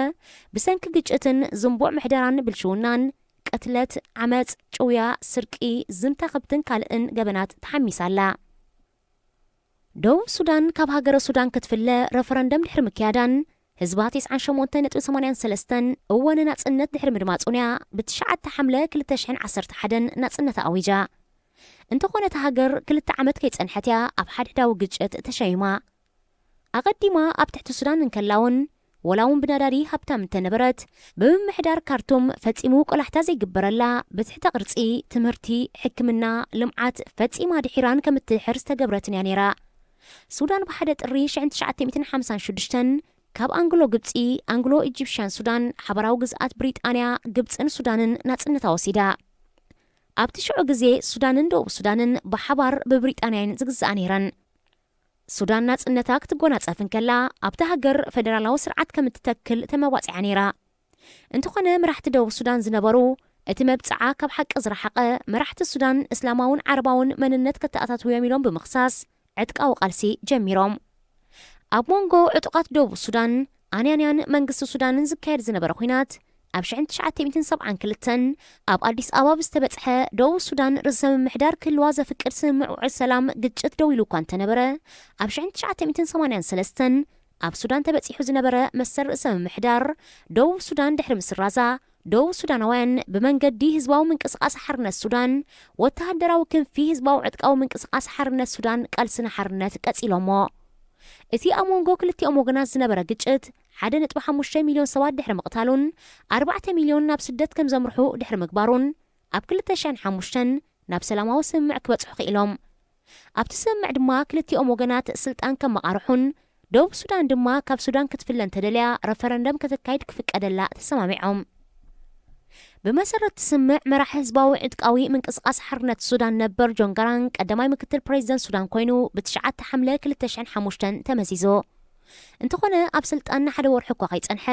ብሰንኪ ግጭትን ዝንቡዕ ምሕደራን ብልሽውናን፣ ቅትለት፣ ዓመጽ፣ ጭውያ፣ ስርቂ፣ ዝምታ ከብትን ካልእን ገበናት ተሓሚሳ ኣላ። ደቡብ ሱዳን ካብ ሃገረ ሱዳን ክትፍለ ረፈረንደም ድሕሪ ምክያዳን፣ ህዝባ ተስዓን ሸሞንተን ነጥቢ ሰማንያን ሰለስተን እወ ንናጽነት ድሕሪ ምድማጹን እያ ብትሽዓተ ሓምለ ክልተ ሽሕን ዓሰርተ ሓደን ናጽነታ ኣዊጃ። እንተኾነ እታ ሃገር ክልተ ዓመት ከይጸንሐት እያ ኣብ ሓድሕዳዊ ግጭት ተሸይማ። ኣቐዲማ ኣብ ትሕቲ ሱዳን እንከላ እውን ወላ እውን ብነዳዲ ሃብታም እንተነበረት፣ ብምምሕዳር ካርቱም ፈጺሙ ቆላሕታ ዘይግበረላ፣ ብትሕተ ቅርጺ፣ ትምህርቲ፣ ሕክምና፣ ልምዓት ፈጺማ ድሒራን ከም እትድሕር ዝተገብረትን እያ ነይራ። ሱዳን ብሓደ ጥሪ ሽሕን ትሽዓተ ሚእትን ሓምሳን ሽዱሽተን ካብ ኣንግሎ ግብጺ፣ ኣንግሎ ኢጂፕሽያን ሱዳን፣ ሓበራዊ ግዝኣት ብሪጣንያ፣ ግብጽን ሱዳንን ናጽነታ ወሲዳ። ኣብቲ ሽዑ ግዜ ሱዳንን ደቡብ ሱዳንን ብሓባር ብብሪጣንያ እየን ዝግዝኣ ነይረን። ሱዳን ናጽነታ ክትጎናጸፍ እንከላ፣ ኣብታ ሃገር ፈደራላዊ ስርዓት ከም እትተክል ተመባጺዓ ነይራ። እንተኾነ፣ መራሕቲ ደቡብ ሱዳን ዝነበሩ፣ እቲ መብጽዓ ካብ ሓቂ ዝረሓቐ፣ መራሕቲ ሱዳን እስላማውን ዓረባውን መንነት ከተኣታትውዮም ኢሎም ብምኽሳስ፣ ዕጥቃዊ ቃልሲ ጀሚሮም። ኣብ መንጎ ዕጡቓት ደቡብ ሱዳን፣ ኣንያንያን መንግስቲ ሱዳንን ዝካየድ ዝነበረ ኲናት፣ ኣብ ሽሕን ትሽዓተ ሚእትን ሰብዓን ክልተን ኣብ ኣዲስ ኣበባ ብዝተበጽሐ፣ ደቡብ ሱዳን ርእሰ ምምሕዳር ክህልዋ ዘፍቅድ ስምምዕ ውዕል ሰላም፣ ግጭት ደው ኢሉ እኳ እንተነበረ፣ ኣብ ሽሕን ትሽዓተ ሚእትን ሰማንያን ሰለስተን ኣብ ሱዳን ተበጺሑ ዝነበረ መሰል ርእሰ ምምሕዳር ደቡብ ሱዳን ድሕሪ ምስራዛ፣ ደቡብ ሱዳናውያን ብመንገዲ ህዝባዊ ምንቅስቓስ ሓርነት ሱዳን፣ ወተሃደራዊ ክንፊ ህዝባዊ ዕጥቃዊ ምንቅስቓስ ሓርነት ሱዳን ቃልሲ ንሓርነት ቀጺሎሞ። እቲ ኣብ መንጎ ክልቲኦም ወገናት ዝነበረ ግጭት፣ ሓደ ነጥቢ ሓሙሽተ ሚልዮን ሰባት ድሕሪ ምቕታሉን፣ ኣርባዕተ ሚልዮን ናብ ስደት ከም ዘምርሑ ድሕሪ ምግባሩን፣ ኣብ ክልተ ሽሕን ሓሙሽተን ናብ ሰላማዊ ስምምዕ ክበጽሑ ክኢሎም። ኣብቲ ስምምዕ ድማ ክልቲኦም ወገናት ስልጣን ከመቓርሑን፣ ደቡብ ሱዳን ድማ ካብ ሱዳን ክትፍለ እንተደልያ ረፈረንደም ከተካይድ ክፍቀደላ ተሰማሚዖም። ብመሰረት እቲ ስምምዕ፣ መራሒ ህዝባዊ ዕጥቃዊ ምንቅስቓስ ሓርነት ሱዳን ነበር ጆን ጋራንግ ቀዳማይ ምክትል ፕሬዚደንት ሱዳን ኮይኑ ብትሽዓተ ሓምለ ክልተ ሽሕን ሓሙሽተን ተመዚዙ። እንተኾነ፣ ኣብ ስልጣን ንሓደ ወርሒ እኳ ከይጸንሐ፣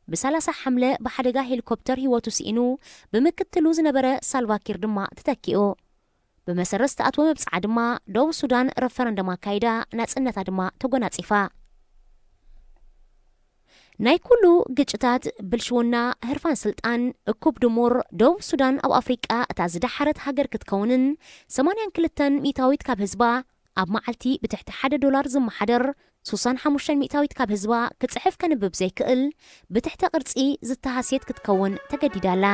ብሰላሳ ሓምለ ብሓደጋ ሄሊኮፕተር ህይወቱ ስኢኑ፣ ብምክትሉ ዝነበረ ሳልቫኪር ድማ ተተኪኡ። ብመሰረት ዝተኣትወ መብጽዓ ድማ፣ ደቡብ ሱዳን ረፈረንደም ኣካይዳ፣ ናጽነታ ድማ ተጎናጺፋ። ናይ ኩሉ ግጭታት፣ ብልሽውና፣ ህርፋን ስልጣን፣ እኩብ ድሙር፣ ደቡብ ሱዳን ኣብ ኣፍሪቃ እታ ዝደሓረት ሃገር ክትከውንን፣ ሰማንያን ክልተን ሚእታዊት ካብ ህዝባ ኣብ መዓልቲ ብትሕቲ ሓደ ዶላር ዝመሓደር፣ ሱሳን ሓሙሽተን ሚእታዊት ካብ ህዝባ ክጽሕፍ ከንብብ ዘይክእል፣ ብትሕተ ቅርጺ ዝተሃስየት ክትከውን ተገዲዳ ኣላ።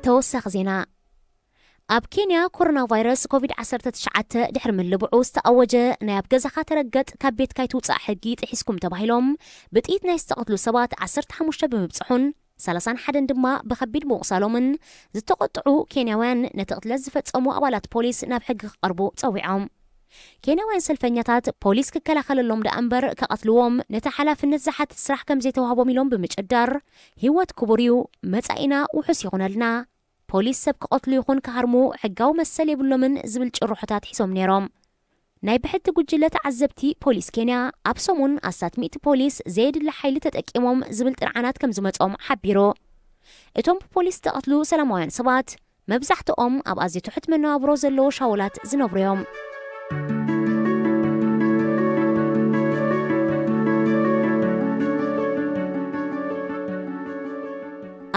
ተወሳኺ ዜና። ኣብ ኬንያ፣ ኮሮና ቫይረስ ኮቪድ ዓሰርተ ትሽዓተ ድሕሪ ምልብዑ ዝተኣወጀ ናይ ኣብ ገዛኻ ተረገጥ፣ ካብ ቤትካ ኣይትውጻእ ሕጊ ጥሒስኩም ተባሂሎም ብጥይት ናይ ዝተቐትሉ ሰባት ዓሰርተ ሓሙሽተ ብምብጽሑን፣ ሰላሳን ሓደን ድማ ብኸቢድ ምቑሳሎምን ዝተቖጥዑ ኬንያውያን፣ ነቲ ቅትለት ዝፈጸሙ ኣባላት ፖሊስ ናብ ሕጊ ክቐርቡ ጸዊዖም። ኬንያውያን ሰልፈኛታት፣ ፖሊስ ክከላኸለሎም ደኣ እምበር ከቐትልዎም ነቲ ሓላፍነት ዝሓትት ስራሕ ከም ዘይተዋህቦም ኢሎም ብምጭዳር፣ ህይወት ክቡር እዩ፣ መጻኢና ውሑስ ይኹነልና፣ ፖሊስ ሰብ ክቐትሉ ይኹን ክሃርሙ ሕጋዊ መሰል የብሎምን ዝብል ጭርሖታት ሒዞም ነይሮም። ናይ ብሕቲ ጉጅለ ተዓዘብቲ ፖሊስ ኬንያ፣ ኣብ ሰሙን ኣስታት ሚእቲ ፖሊስ ዘየድሊ ሓይሊ ተጠቂሞም ዝብል ጥርዓናት ከም ዝመጾም ሓቢሩ። እቶም ብፖሊስ ዝተቐትሉ ሰላማውያን ሰባት፣ መብዛሕትኦም ኣብ ኣዝዩ ትሑት መነባብሮ ዘለዎ ሻውላት ዝነብሩ እዮም።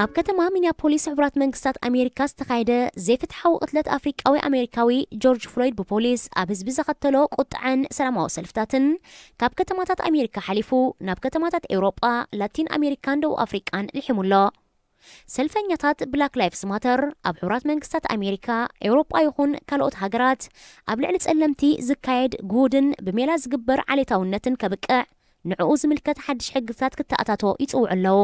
ኣብ ከተማ ሚኒያፖሊስ ሕቡራት መንግስታት ኣሜሪካ ዝተኻየደ ዘይፍትሓዊ ቅትለት ኣፍሪቃዊ ኣሜሪካዊ ጆርጅ ፍሎይድ ብፖሊስ ኣብ ህዝቢ ዘኸተሎ ቁጥዐን ሰላማዊ ሰልፍታትን፣ ካብ ከተማታት ኣሜሪካ ሓሊፉ ናብ ከተማታት ኤውሮጳ፣ ላቲን ኣሜሪካን ደቡብ ኣፍሪቃን ልሒሙ ኣሎ። ሰልፈኛታት ብላክ ላይፍስ ማተር ኣብ ሕቡራት መንግስታት ኣሜሪካ፣ ኤውሮጳ ይኹን ካልኦት ሃገራት ኣብ ልዕሊ ጸለምቲ ዝካየድ ግሁድን ብሜላ ዝግበር ዓሌታውነትን ከብቅዕ፣ ንዕኡ ዝምልከት ሓድሽ ሕግታት ክተኣታቶ ይጽውዑ ኣለዉ።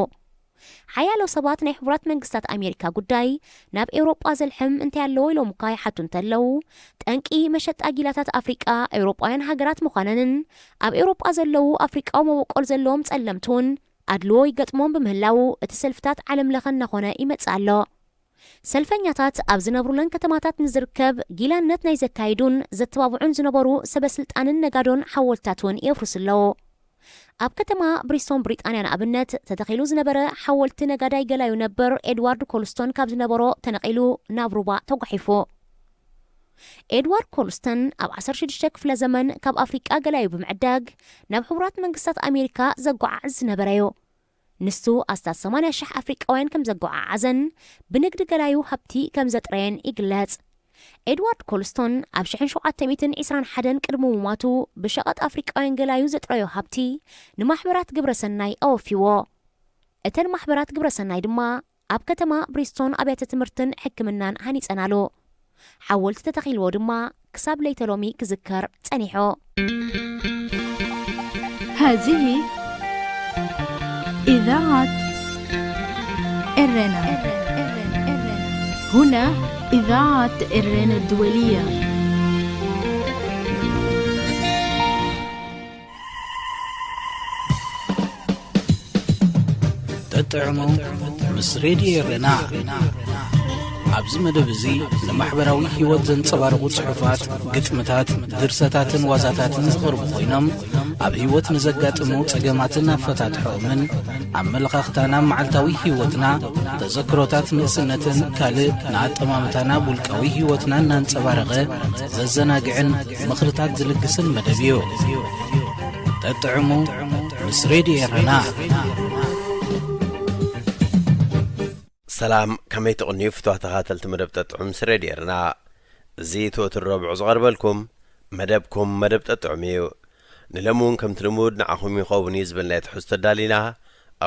ሓያሎ ሰባት ናይ ሕቡራት መንግስታት ኣሜሪካ ጉዳይ ናብ ኤውሮጳ ዘልሕም እንታይ ኣለዎ ኢሎም እኳ ይሓቱ እንተለዉ፣ ጠንቂ መሸጣ ጊላታት ኣፍሪቃ ኤውሮጳውያን ሃገራት ምዃነንን፣ ኣብ ኤውሮጳ ዘለዉ ኣፍሪቃዊ መበቆል ዘለዎም ጸለምቲ እውን ኣድልዎ ይገጥሞም ብምህላዉ፣ እቲ ሰልፍታት ዓለም ለኸ እናኾነ ይመጽእ ኣሎ። ሰልፈኛታት ኣብ ዝነብሩለን ከተማታት ንዝርከብ ጊላነት ናይ ዘካይዱን ዘተባብዑን ዝነበሩ ሰበ ስልጣንን ነጋዶን ሓወልትታት እውን የፍርሱ ኣለዉ። ኣብ ከተማ ብሪስቶን ብሪጣንያ ንኣብነት ተተኺሉ ዝነበረ ሓወልቲ ነጋዳይ ገላዩ ነበር ኤድዋርድ ኮልስቶን ካብ ዝነበሮ ተነቒሉ ናብ ሩባ ተጓሒፉ። ኤድዋርድ ኮልስተን ኣብ ዓሰርተ ሽዱሽተ ክፍለ ዘመን ካብ ኣፍሪቃ ገላዩ ብምዕዳግ ናብ ሕቡራት መንግስታት ኣሜሪካ ዘጓዓዕዝ ዝነበረ እዩ። ንሱ ኣስታት ሰማንያ ሽሕ ኣፍሪቃውያን ከም ዘጓዓዓዘን ብንግዲ ገላዩ ሃብቲ ከም ዘጥረየን ይግለጽ። ኤድዋርድ ኮልስቶን ኣብ ሽሕን ሸውዓተ ሚእትን ዕስራን ሓደን ቅድሚ ምሟቱ ብሸቐጥ ኣፍሪቃውያን ገላዩ ዘጥረዮ ሃብቲ ንማሕበራት ግብረ ሰናይ ኣወፊዎ። እተን ማሕበራት ግብረ ሰናይ ድማ ኣብ ከተማ ብሪስቶን ኣብያተ ትምህርትን ሕክምናን ሃኒጸናሉ። ሓወልቲ ተተኺልዎ ድማ ክሳብ ለይተ ሎሚ ክዝከር ጸኒሑ። هذه إذاعة إرنا. هنا إذاعة إرنا الدولية. ጠጥዕሙ ምስ ሬድዮ ኤረና። ኣብዚ መደብ እዚ ንማሕበራዊ ህይወት ዘንጸባርቑ ጽሑፋት፣ ግጥምታት፣ ድርሰታትን ዋዛታትን ዝቐርቡ ኮይኖም ኣብ ህይወት ንዘጋጥሙ ጸገማትን ኣፈታትሖኦምን ኣመለኻኽታና መዓልታዊ ህይወትና፣ ተዘክሮታት ንእስነትን ካልእ ንኣጠማምታና ኣብ ውልቃዊ ህይወትና እናንጸባረቐ ዘዘናግዕን ምኽርታት ዝልግስን መደብ እዩ። ጠጥዕሙ ምስ ሬድዮ ኤረና። ሰላም፣ ከመይ ትቕንዩ ፍትዋት ተኻተልቲ መደብ ጠጥዑም ምስ ሬድዮ ኤረና? እዚ ትእቲ ረብዑ ዝቐርበልኩም መደብኩም መደብ ጠጥዑም እዩ። ንለምውን ከምቲ ልሙድ ንዓኹም ይኸውን እዩ ዝበልናዮ ትሕዝቶ ኣዳሊና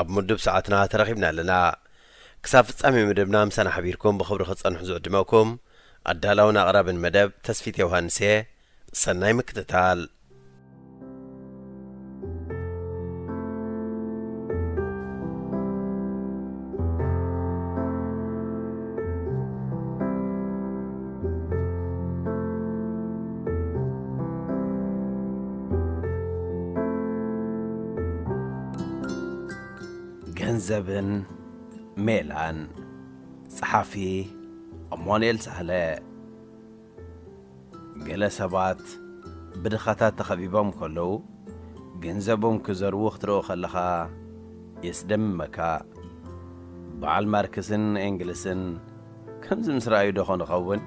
ኣብ ምዱብ ሰዓትና ተረኺብና ኣለና። ክሳብ ፍጻሜ መደብና ምሳና ሓቢርኩም ብኽብሪ ክጸንሑ ዝዕድመኩም ኣዳላውን ኣቕራብን መደብ ተስፊት ዮሃንስ እየ። ሰናይ ምክትታል። ገንዘብን ሜላን። ጸሓፊ ኣማኑኤል ሳህለ። ገለ ሰባት ብድኻታት ተኸቢቦም ከለዉ ገንዘቦም ክዘርዉ ክትርኢ ከለኻ የስደምመካ። በዓል ማርክስን ኤንግልስን ከምዚ ምስ ረኣዩ ዶ ኾን ይኸውን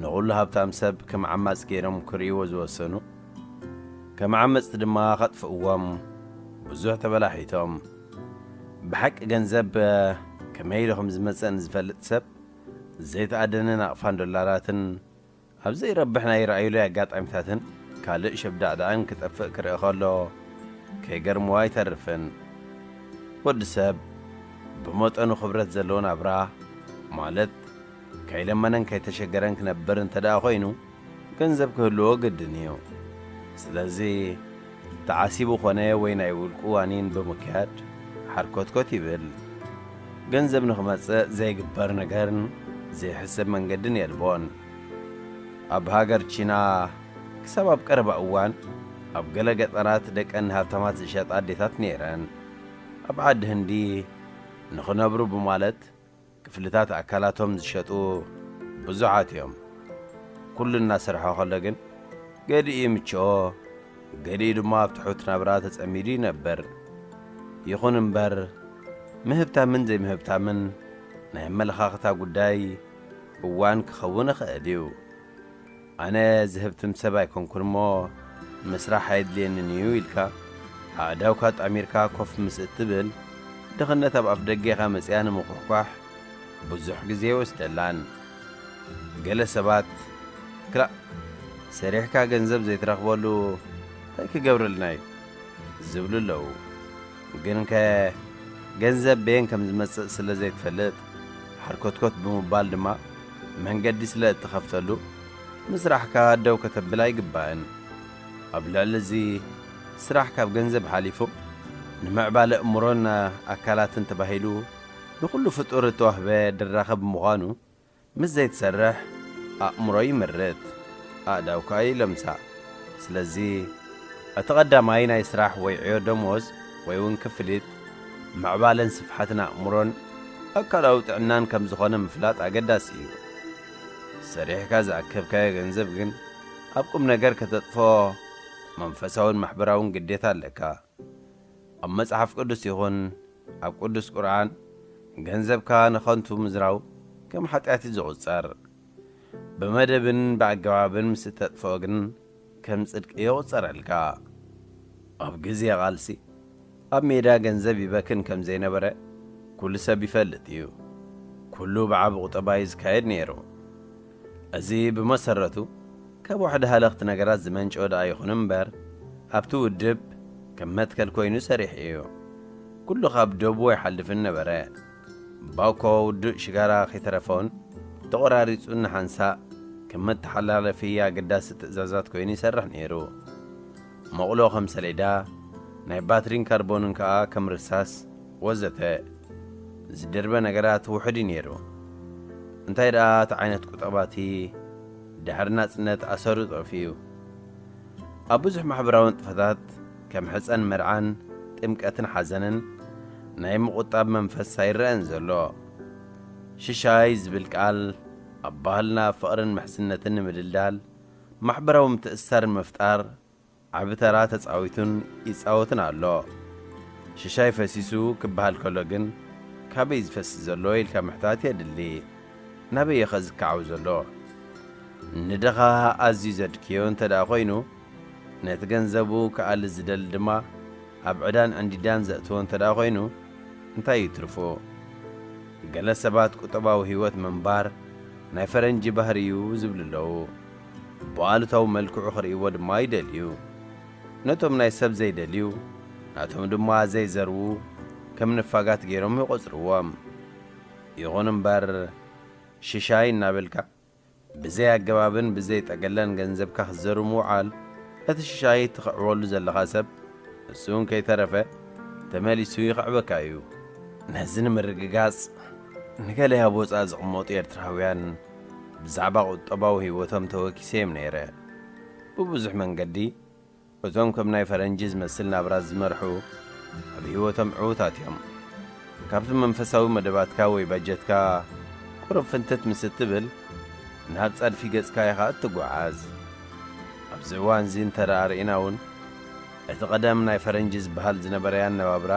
ንኹሉ ሃብታም ሰብ ከም ዓማጽ ገይሮም ክርእይዎ ዝወሰኑ? ከም ዓመጽቲ ድማ ኸጥፍእዎም ብዙሕ ተበላሒቶም። ብሓቂ ገንዘብ ከመይ ኢሉ ከም ዝመጽእ ንዝፈልጥ ሰብ ዘይተኣደነ ናቕፋን ዶላራትን ኣብ ዘይረብሕ ናይ ረኣዩለይ ኣጋጣሚታትን ካልእ ሸብዳዕዳዕን ክጠፍእ ክርኢ ከሎ ከይገርምዎ ኣይተርፍን። ወዲ ሰብ ብመጠኑ ክብረት ዘለዎ ናብራ ማለት ከይለመነን ከይተሸገረን ክነብር እንተ ደኣ ኮይኑ ገንዘብ ክህልዎ ግድን እዩ። ስለዚ ተዓሲቡ ኾነ ወይ ናይ ውልቁ ዋኒን ብምክያድ ሓርኮትኮት ይብል። ገንዘብ ንኽመጽእ ዘይግበር ነገርን ዘይሕሰብ መንገድን የልቦን። ኣብ ሃገር ቺና ክሳብ ኣብ ቀረባ እዋን ኣብ ገለ ገጠራት ደቀን ንሃብታማት ዝሸጣ ኣዴታት ነይረን። ኣብ ዓዲ ህንዲ ንኽነብሩ ብማለት ክፍልታት ኣካላቶም ዝሸጡ ብዙሓት እዮም። ኩሉ እናሰርሖ ከሎ ግን ገሊኡ ይምችኦ፣ ገሊኡ ድማ ኣብ ትሑት ናብራ ተጸሚዱ ይነብር። ይኹን እምበር ምህብታምን ዘይምህብታምን ናይ ኣመለኻኽታ ጉዳይ እዋን ክኸውን ይኽእል እዩ። ኣነ ዝህብትም ሰብ ኣይኮንኩን እሞ ምስራሕ ኣየድልየንን እዩ ኢልካ ኣእዳውካ ጣሚርካ ኮፍ ምስ እትብል ድኽነት ኣብ ኣፍደገኻ መጺኣ ንምኹሕኳሕ ብዙሕ ግዜ ኣይወስደላን። ገለ ሰባት ክላእ ሰሪሕካ ገንዘብ ዘይትረኽበሉ እንታይ ክገብረልና እዩ ዝብሉ ኣለዉ። ግንከ ገንዘብ በየን ከም ዝመጽእ ስለ ዘይትፈልጥ ሓርኮትኮት ብምባል ድማ መንገዲ ስለ እትኸፍተሉ ምስራሕካ ደው ከተብል ኣይግባእን። ኣብ ልዕሊ እዚ ስራሕ ካብ ገንዘብ ሓሊፉ ንምዕባለ እምሮን ኣካላትን ተባሂሉ ንኹሉ ፍጡር እተዋህበ ድራኸ ብምዃኑ ምስ ዘይትሰርሕ ኣእምሮ ይምርት፣ ኣእዳው ከኣ ይለምሳ። ስለዚ እቲ ቀዳማይ ናይ ስራሕ ወይ ዕዮ ደሞዝ ወይ እውን ክፍሊት ምዕባለን ስፍሓትን ኣእምሮን ኣካላዊ ጥዕናን ከም ዝኾነ ምፍላጥ ኣገዳሲ እዩ። ሰሪሕካ ዝኣከብካዮ ገንዘብ ግን ኣብ ቁም ነገር ከተጥፍኦ መንፈሳውን ማሕበራውን ግዴታ ኣለካ። ኣብ መጽሓፍ ቅዱስ ይኹን ኣብ ቅዱስ ቁርኣን ገንዘብካ ንኸንቱ ምዝራው ከም ሓጢኣት እዩ ዝቑጸር። ብመደብን ብኣገባብን ምስ እተጥፍኦ ግን ከም ጽድቂ ይቑጸረልካ። ኣብ ግዜ ቓልሲ ኣብ ሜዳ ገንዘብ ይበክን ከም ዘይነበረ ኩሉ ሰብ ይፈልጥ እዩ። ኩሉ ብዓቢ ቁጠባ እዩ ዝካየድ ነይሩ። እዚ ብመሰረቱ ካብ ዋሕዲ ሃለኽቲ ነገራት ዝመንጨወ ደኣ ይኹን እምበር፣ ኣብቲ ውድብ ከም መትከል ኮይኑ ሰሪሑ እዩ። ኩሉ ካብ ዶቡ ኣይሓልፍን ነበረ። ባኮ ውዱእ ሽጋራ ከይተረፈውን ተቖራሪጹ ንሓንሳእ ከም መተሓላለፊ ኣገዳሲ ትእዛዛት ኮይኑ ይሰርሕ ነይሩ። መቑሎ ከም ሰሌዳ፣ ናይ ባትሪን ካርቦንን ከኣ ከም ርሳስ ወዘተ ዝድርበ ነገራት ውሑድ እዩ ነይሩ። እንታይ ደኣ እቲ ዓይነት ቁጠባቲ ድሕሪ ናጽነት ኣሰሩ ጠፊኡ። ኣብ ብዙሕ ማሕበራዊ ንጥፈታት ከም ሕጸን መርዓን ጥምቀትን ሓዘንን ናይ ምቑጣብ መንፈስ ኣይረአን ዘሎ። ሽሻይ ዝብል ቃል ኣብ ባህልና ፍቕርን ምሕዝነትን ንምድልዳል፣ ማሕበራዊ ምትእስሳር ንምፍጣር ዓቢ ተራ ተጻዊቱን ይጻወትን ኣሎ። ሽሻይ ፈሲሱ ክበሃል ከሎ ግን፣ ካበይ ዝፈስስ ዘሎ ኢልካ ምሕታት የድሊ። ናበይ እየ ኸ ዝከዓው ዘሎ? ንድኻ ኣዝዩ ዘድክዮ እንተ ደኣ ኾይኑ፣ ነቲ ገንዘቡ ክኣሊ ዝደሊ ድማ ኣብ ዕዳን ዕንዲዳን ዘእትዎ እንተ ደኣ ኾይኑ፣ እንታይ እዩ ትርፉ? ገለ ሰባት ቁጠባዊ ህይወት ምንባር ናይ ፈረንጂ ባህሪ እዩ ዝብሉ ኣለዉ። ብኣሉታዊ መልክዑ ክርእይዎ ድማ ይደልዩ። ነቶም ናይ ሰብ ዘይደልዩ፣ ናቶም ድማ ዘይዘርዉ ከም ንፋጋት ገይሮም ይቖጽርዎም። ይኹን እምበር፣ ሽሻይ እናበልካ ብዘይ ኣገባብን ብዘይ ጠገለን ገንዘብካ ክትዘሩ ምውዓል፣ እቲ ሽሻይ ትኽዕወሉ ዘለኻ ሰብ፣ እሱ እውን ከይተረፈ ተመሊሱ ይኽዕበካ እዩ። ነዚ ንምርግጋጽ፣ ንገለ ኣብ ወጻኢ ዝቕመጡ ኤርትራውያን ብዛዕባ ቁጠባዊ ህይወቶም ተወኪሰ እዮም ነይረ። ብብዙሕ መንገዲ፣ እቶም ከም ናይ ፈረንጂ ዝመስል ናብራ ዝመርሑ፣ ኣብ ህይወቶም ዕዉታት እዮም። ካብቲ መንፈሳዊ መደባትካ ወይ ባጀትካ ቁሩብ ፍንትት ምስ እትብል፣ ናብ ጸድፊ ገጽካ ኢኻ እትጓዓዝ። ኣብዚ እዋንዚ እንተ ደኣ ርኢና እውን፣ እቲ ቀደም ናይ ፈረንጂ ዝበሃል ዝነበረ ኣነባብራ፣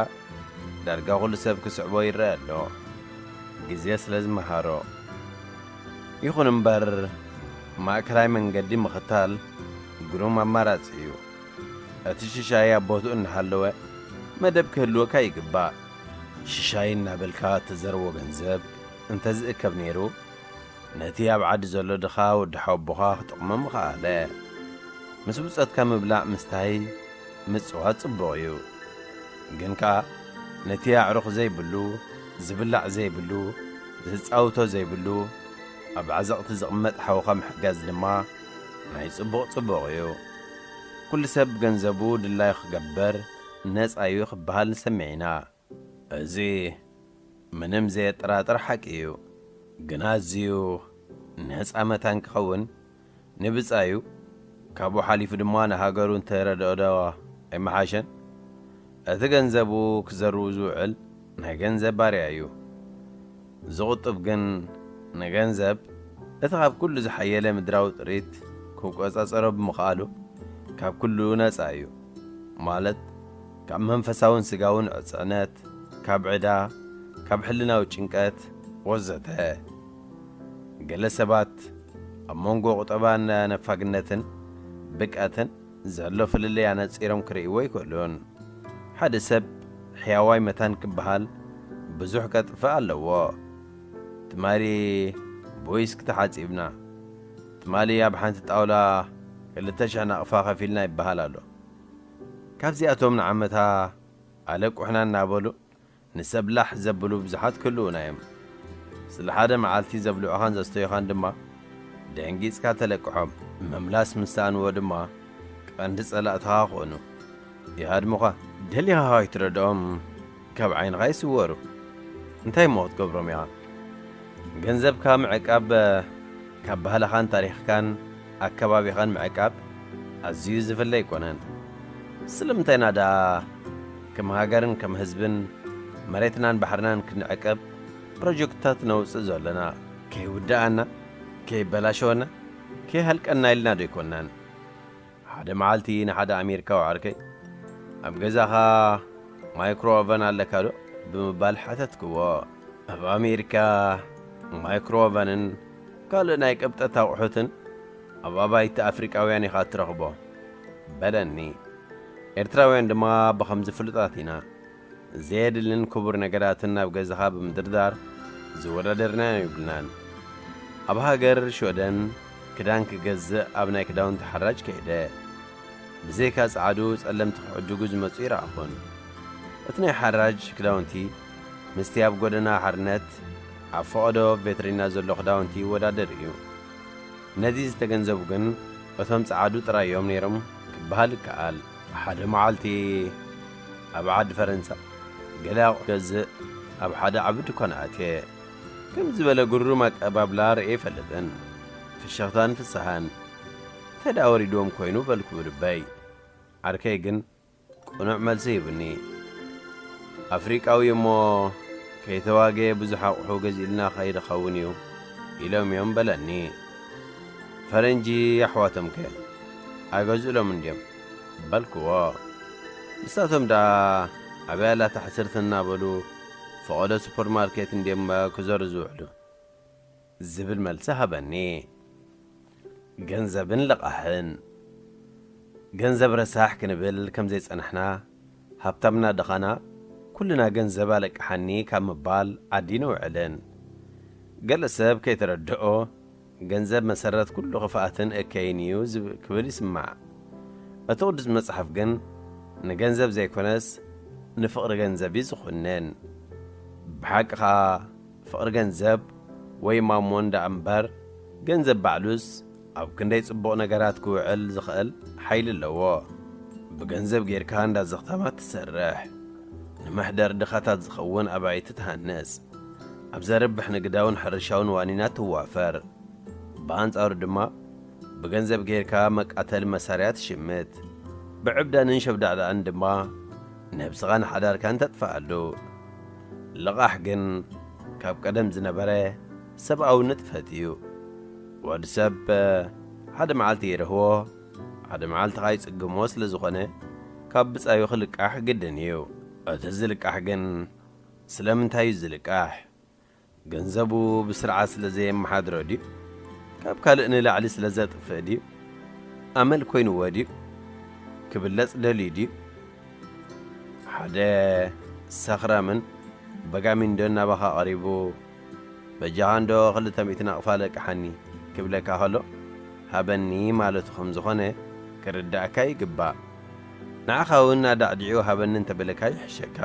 ዳርጋ ኩሉ ሰብ ክስዕቦ ይረአ ኣሎ፣ ግዜ ስለ ዝመሃሮ። ይኹን እምበር፣ ማእከላይ መንገዲ ምኽታል ግሩም ኣማራጺ እዩ። እቲ ሽሻይ ኣብ ቦትኡ እናሃለወ፣ መደብ ክህልወካ ይግባእ። ሽሻይ እናበልካ እትዘርዎ ገንዘብ እንተ ዝእከብ ነይሩ፣ ነቲ ኣብ ዓዲ ዘሎ ድኻ ወዲ ሓወቦኻ ክጠቕሞ ምኸኣለ። ምስ ብጾትካ ምብላዕ ምስታይ ምጽዋት ጽቡቕ እዩ። ግን ከኣ ነቲ ኣዕሩኽ ዘይብሉ፣ ዝብላዕ ዘይብሉ፣ ዝጻውቶ ዘይብሉ፣ ኣብ ዓዘቕቲ ዝቕመጥ ሓውኻ ምሕጋዝ ድማ ናይ ጽቡቕ ጽቡቕ እዩ። ኩሉ ሰብ ገንዘቡ ድላዩ ክገብር ነጻ እዩ ክበሃል ንሰምዕ ኢና። እዚ ምንም ዘየጠራጥር ሓቂ እዩ። ግን ኣዝዩ ነጻ መታን ክኸውን ንብጻዩ፣ ካብኡ ሓሊፉ ድማ ንሃገሩ እንተረድኦ ዶ ኣይመሓሸን? እቲ ገንዘቡ ክዘርኡ ዝውዕል ናይ ገንዘብ ባርያ እዩ። ዝቑጥብ ግን ንገንዘብ፣ እቲ ካብ ኩሉ ዝሓየለ ምድራዊ ጥሪት ክቆጻጸሮ ብምኽኣሉ፣ ካብ ኩሉ ነጻ እዩ። ማለት፣ ካብ መንፈሳውን ስጋውን ዕጽዕነት፣ ካብ ዕዳ፣ ካብ ሕልናዊ ጭንቀት፣ ወዘተ። ገለ ሰባት ኣብ መንጎ ቁጠባን ነፋግነትን ብቀትን ዘሎ ፍልልይ ኣነጺሮም ክርእይዎ ኣይክእሉን። ሓደ ሰብ ሕያዋይ መታን ክበሃል ብዙሕ ከጥፍእ ኣለዎ። ትማሊ ብዊስኪ ተሓጺብና፣ ትማሊ ኣብ ሓንቲ ጣውላ ክልተ ሽሕ ናቕፋ ከፊልና ይበሃል ኣሎ። ካብዚኣቶም ንዓመታ ኣለቁሕና እናበሉ ንሰብ ላሕ ዘብሉ ብዙሓት ክህልዉና እዮም። ስለ ሓደ መዓልቲ ዘብልዑኻን ዘስተዩኻን ድማ ደንጊጽካ ተለቅሖም። ምምላስ ምስ ሰኣንዎ ድማ ቀንዲ ጸላእትኻ ክኾኑ ይሃድሙኻ። ደሊኻ ከይትረድኦም ካብ ዓይንኻ ይስወሩ። እንታይ እሞ ክትገብሮም ኢኻ? ገንዘብካ ምዕቃብ ካብ ባህልኻን ታሪኽካን ኣከባቢኻን ምዕቃብ ኣዝዩ ዝፍለ ኣይኮነን። ስለምንታይ ኢና ደኣ ከም ሃገርን ከም ህዝብን መሬትናን ባሕርናን ክንዕቀብ ፕሮጀክትታት ነውጽእ ዘለና? ከይውድኣና፣ ከይበላሸወና፣ ከይሃልቀና ኢልና ዶ ኣይኮናን? ሓደ መዓልቲ ንሓደ ኣሜሪካዊ ዓርከይ፣ "ኣብ ገዛኻ ማይክሮ ኦቨን ኣለካ ዶ?" ብምባል ሓተትክዎ። "ኣብ ኣሜሪካ ማይክሮ ኦቨንን ካልእ ናይ ቅብጠት ኣቑሑትን ኣብ ኣባይቲ ኣፍሪቃውያን ኢኻ እትረኽቦ" በለኒ። ኤርትራውያን ድማ ብኸምዚ ፍሉጣት ኢና። ዘየድልን ክቡር ነገራትን ናብ ገዛኻ ብምድርዳር ዝወዳደርና የብልናን። ኣብ ሃገር ሽወደን ክዳን ክገዝእ ኣብ ናይ ክዳውንቲ ሓራጅ ከይደ። ብዘይካ ጸዓዱ ጸለምቲ ክዕድጉ ዝመጹ ይረኣኹን። እቲ ናይ ሓራጅ ክዳውንቲ ምስቲ ኣብ ጎደና ሓርነት ኣብ ፈቐዶ ቬትሪና ዘሎ ክዳውንቲ ይወዳደር እዩ። ነዚ ዝተገንዘቡ ግን እቶም ጸዓዱ ጥራይ እዮም ነይሮም ክበሃል ይከኣል። ሓደ መዓልቲ ኣብ ዓዲ ፈረንሳ ገለ ኣቑሑ ገዝእ ኣብ ሓደ ዓቢ ድኳን ኣትየ። ከም ዝበለ ግሩም ኣቀባብላ ርእየ ኣይፈልጥን። ፍሽኽታን ፍስሃን። እንታይ ደኣ ወሪድዎም ኮይኑ በልኩ ብልበይ። ዓርከይ ግን ቅኑዕ መልሲ ሂቡኒ። ኣፍሪቃዊ እሞ ከይተዋገየ ብዙሕ ኣቑሑ ገዚእልና ከይድኸውን እዩ ኢሎም እዮም በለኒ። ፈረንጂ ኣሕዋቶም ከ ኣይገዝእሎም እንድዮም በልክዎ። ንሳቶም ደኣ ኣበይ ኣላ ታሕስርቲ እናበሉ ፈቐዶ ሱፐርማርኬት እንድዮም ክዘሩ ዝውዕሉ ዝብል መልሲ ሃበኒ። ገንዘብን ልቓሕን። ገንዘብ ረሳሕ ክንብል ከም ዘይጸናሕና፣ ሃብታምና ድኻና፣ ኩልና ገንዘብ ኣለቅሓኒ ካብ ምባል ዓዲ ንውዕልን። ገለ ሰብ ከይተረድኦ፣ ገንዘብ መሰረት ኩሉ ክፍኣትን እከይን እዩ ዝብ-፣ ክብል ይስማዕ። እቲ ቅዱስ መጽሓፍ ግን ንገንዘብ ዘይኮነስ ንፍቕሪ ገንዘብ እዩ ዝኹንን። ብሓቂ ኸኣ ፍቕሪ ገንዘብ ወይ ማሞን ደኣ እምበር፣ ገንዘብ ባዕሉስ ኣብ ክንደይ ጽቡቕ ነገራት ክውዕል ዝኽእል ሓይሊ ኣለዎ። ብገንዘብ ጌርካ እንዳ ዘኽታማት ትሰርሕ፣ ንመሕደሪ ድኻታት ዝኸውን ኣባይቲ ትሃንጽ፣ ኣብ ዘርብሕ ንግዳውን ሕርሻውን ዋኒናት ትዋፈር። ብኣንጻሩ ድማ፣ ብገንዘብ ጌርካ መቃተሊ መሳርያ ትሽምት፣ ብዕብዳንን ሸብዳዕዳዕን ድማ ነብስኻን ሓዳርካን ተጥፍኣሉ። ልቓሕ ግን ካብ ቀደም ዝነበረ ሰብኣዊ ንጥፈት እዩ። ወዲ ሰብ ሓደ መዓልቲ ይርህዎ፣ ሓደ መዓልቲ ኸኣ ይጽግሞ ስለ ዝኾነ፣ ካብ ብጻዩ ክልቃሕ ግድን እዩ። እቲ ዝልቃሕ ግን ስለምንታይ እዩ ዝልቃሕ? ገንዘቡ ብስርዓት ስለ ዘየመሓድሮ ድዩ? ካብ ካልእ ንላዕሊ ስለ ዘጥፍእ ድዩ? ኣመል ኮይንዎ ድዩ? ክብለጽ ደልዩ ድዩ? ሓደ ሰኽራምን በጋሚንዶ ናባኻ ቀሪቡ፣ "በጃኻ እንዶ ክልተ ሚእቲ ናቕፋ ለቅሓኒ" ክብለካ ከሎ፣ "ሃበኒ" ማለቱ ከም ዝኾነ ክርዳእካ ይግባእ። ንዓኻ እውን ኣዳዕዲዑ "ሃበኒ" እንተበለካ ይሕሸካ፣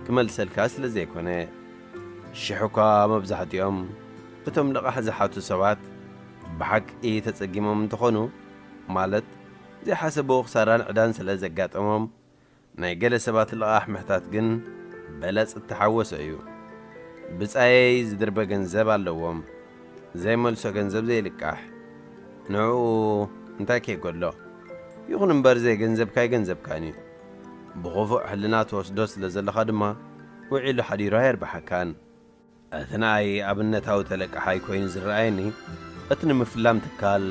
ክመልሰልካ ስለ ዘይኮነ። ሽሕ እኳ መብዛሕትኦም እቶም ልቓሕ ዝሓቱ ሰባት ብሓቂ ተጸጊሞም እንተኾኑ፣ ማለት ዘይሓሰብዎ ክሳራን ዕዳን ስለ ዘጋጠሞም፣ ናይ ገለ ሰባት ልቓሕ ምሕታት ግን በለጽ እተሓወሶ እዩ። ብጻየይ ዝድርበ ገንዘብ ኣለዎም፣ ዘይመልሶ ገንዘብ ዘይልቃሕ። ንዕኡ እንታይ ከይጎድሎ? ይኹን እምበር ዘይገንዘብካ ኣይገንዘብካን እዩ። ብኽፉእ ሕልና ትወስዶ ስለ ዘለኻ ድማ ውዒሉ ሓዲሩ ኣየርብሓካን። እቲ ንኣይ ኣብነታዊ ተለቃሓይ ኮይኑ ዝረኣየኒ፣ እቲ ንምፍላም ትካል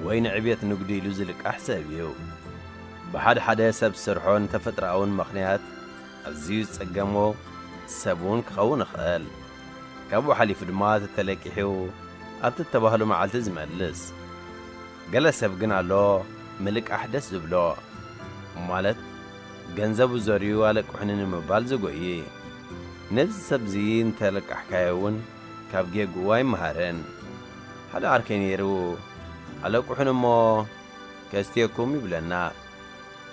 ወይ ንዕብየት ንግዱ ኢሉ ዝልቃሕ ሰብ እዩ። ብሓደ ሓደ ሰብ ዝሰርሖን ተፈጥሮኣውን ምኽንያት ኣዝዩ ዝጸገሞ ሰብ እውን ክኸውን ይኽእል። ካብኡ ሓሊፉ ድማ እቲ ተለቂሑ ኣብቲ እተባህሎ መዓልቲ ዝመልስ። ገለ ሰብ ግን ኣሎ ምልቃሕ ደስ ዝብሎ። ማለት፣ ገንዘቡ ዘርዩ ኣለቅሑኒ ንምባል ዝጎዪ። ነዚ ሰብዚ እንተለቃሕካዮ እውን ካብ ጌግኡ ኣይመሃርን። ሓደ ዓርከይ ነይሩ፣ ኣለቅሑኒ እሞ ከስትየኩም ይብለና።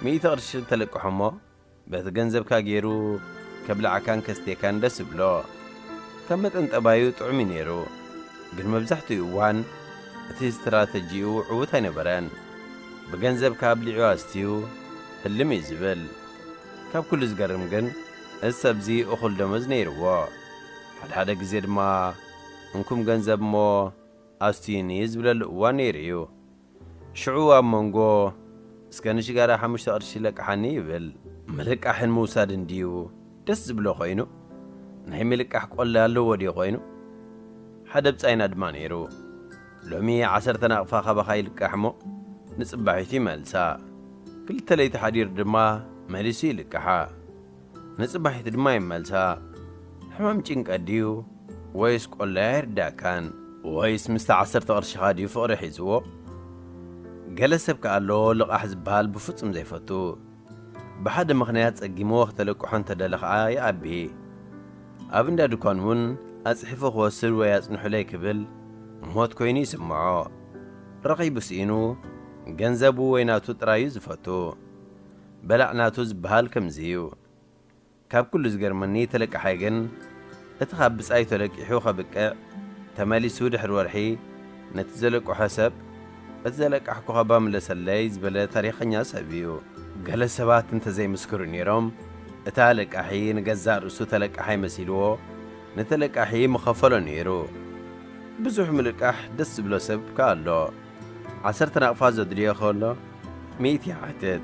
ሚእቲ ቅርሺ እንተለቅሖ እሞ፣ በቲ ገንዘብካ ገይሩ ከብልዓካን ከስትየካን ደስ ይብሎ። ካብ መጠን ጠባዩ ጥዑም እዩ ነይሩ፣ ግን መብዛሕትኡ እዋን እቲ ስትራተጂኡ ዕዉት ኣይነበረን። ብገንዘብካ ኣብሊዑ ኣስትዩ ህልም እዩ ዝብል። ካብ ኩሉ ዝገርም ግን፣ እዚ ሰብዚ እኹል ደሞዝ ነይርዎ። ሓደ ሓደ ግዜ ድማ፣ "እንኩም ገንዘብ እሞ ኣስትዩኒ" ዝብለሉ እዋን ነይሩ እዩ። ሽዑ ኣብ መንጎ፣ "እስከ ንሽጋራ ሓሙሽተ ቅርሺ ለቅሓኒ" ይብል። ምልቃሕን ምውሳድን ድዩ ደስ ዝብሎ ኮይኑ? ናይ ምልቃሕ ቆላ ኣለዎ ድዩ ኮይኑ? ሓደ ብጻይና ድማ ነይሩ። "ሎሚ ዓሰርተ ናቕፋ ካባኻ ይልቃሕ እሞ፣ ንጽባሒቱ ይመልሳ። ክልተ ለይቲ ሓዲሩ ድማ መሊሱ ይልቅሓ። ንጽባሒቱ ድማ ይመልሳ። ሕማም ጭንቀት ድዩ? ወይስ ቆላይ ኣይርዳእካን? ወይስ ምስቲ ዓሰርተ ቅርሽኻ ድዩ ፍቕሪ ሒዝዎ?" ገለ ሰብ ከኣ ኣሎ ልቓሕ ዝበሃል ብፍጹም ዘይፈቱ። ብሓደ ምኽንያት ጸጊምዎ ክተለቅሖ እንተደለ ኸኣ ይኣቢ። ኣብ እንዳ ድኳን እውን ኣጽሒፉ ክወስድ ወይ ኣጽንሑለይ ክብል ሞት ኮይኑ ይስምዖ። ረኺቡ ስኢኑ፣ ገንዘቡ ወይ ናቱ ጥራይ እዩ ዝፈቱ። በላዕ ናቱ ዝበሃል ከምዚ እዩ። ካብ ኩሉ ዝገርመኒ ተለቃሓይ ግን፣ እቲ ካብ ብጻዩ ተለቂሑ ከብቅዕ፣ ተመሊሱ ድሕሪ ወርሒ፣ ነቲ ዘለቅሖ ሰብ፣ "እቲ ዘለቃሕኩ ካባ ምለሰለይ" ዝበለ ታሪኸኛ ሰብ እዩ። ገለ ሰባት እንተዘይምስክሩ ነይሮም፣ እቲ ኣለቃሒ ንገዛእ ርእሱ ተለቃሓይ መሲልዎ፣ ንተለቃሒ ምኸፈሎ ነይሩ። ብዙሕ ምልቃሕ ደስ ዝብሎ ሰብ ከኣ ኣሎ። ዓሰርተ ናቕፋ ዘድልዮ ከሎ፣ ሚእቲ ይሓትት።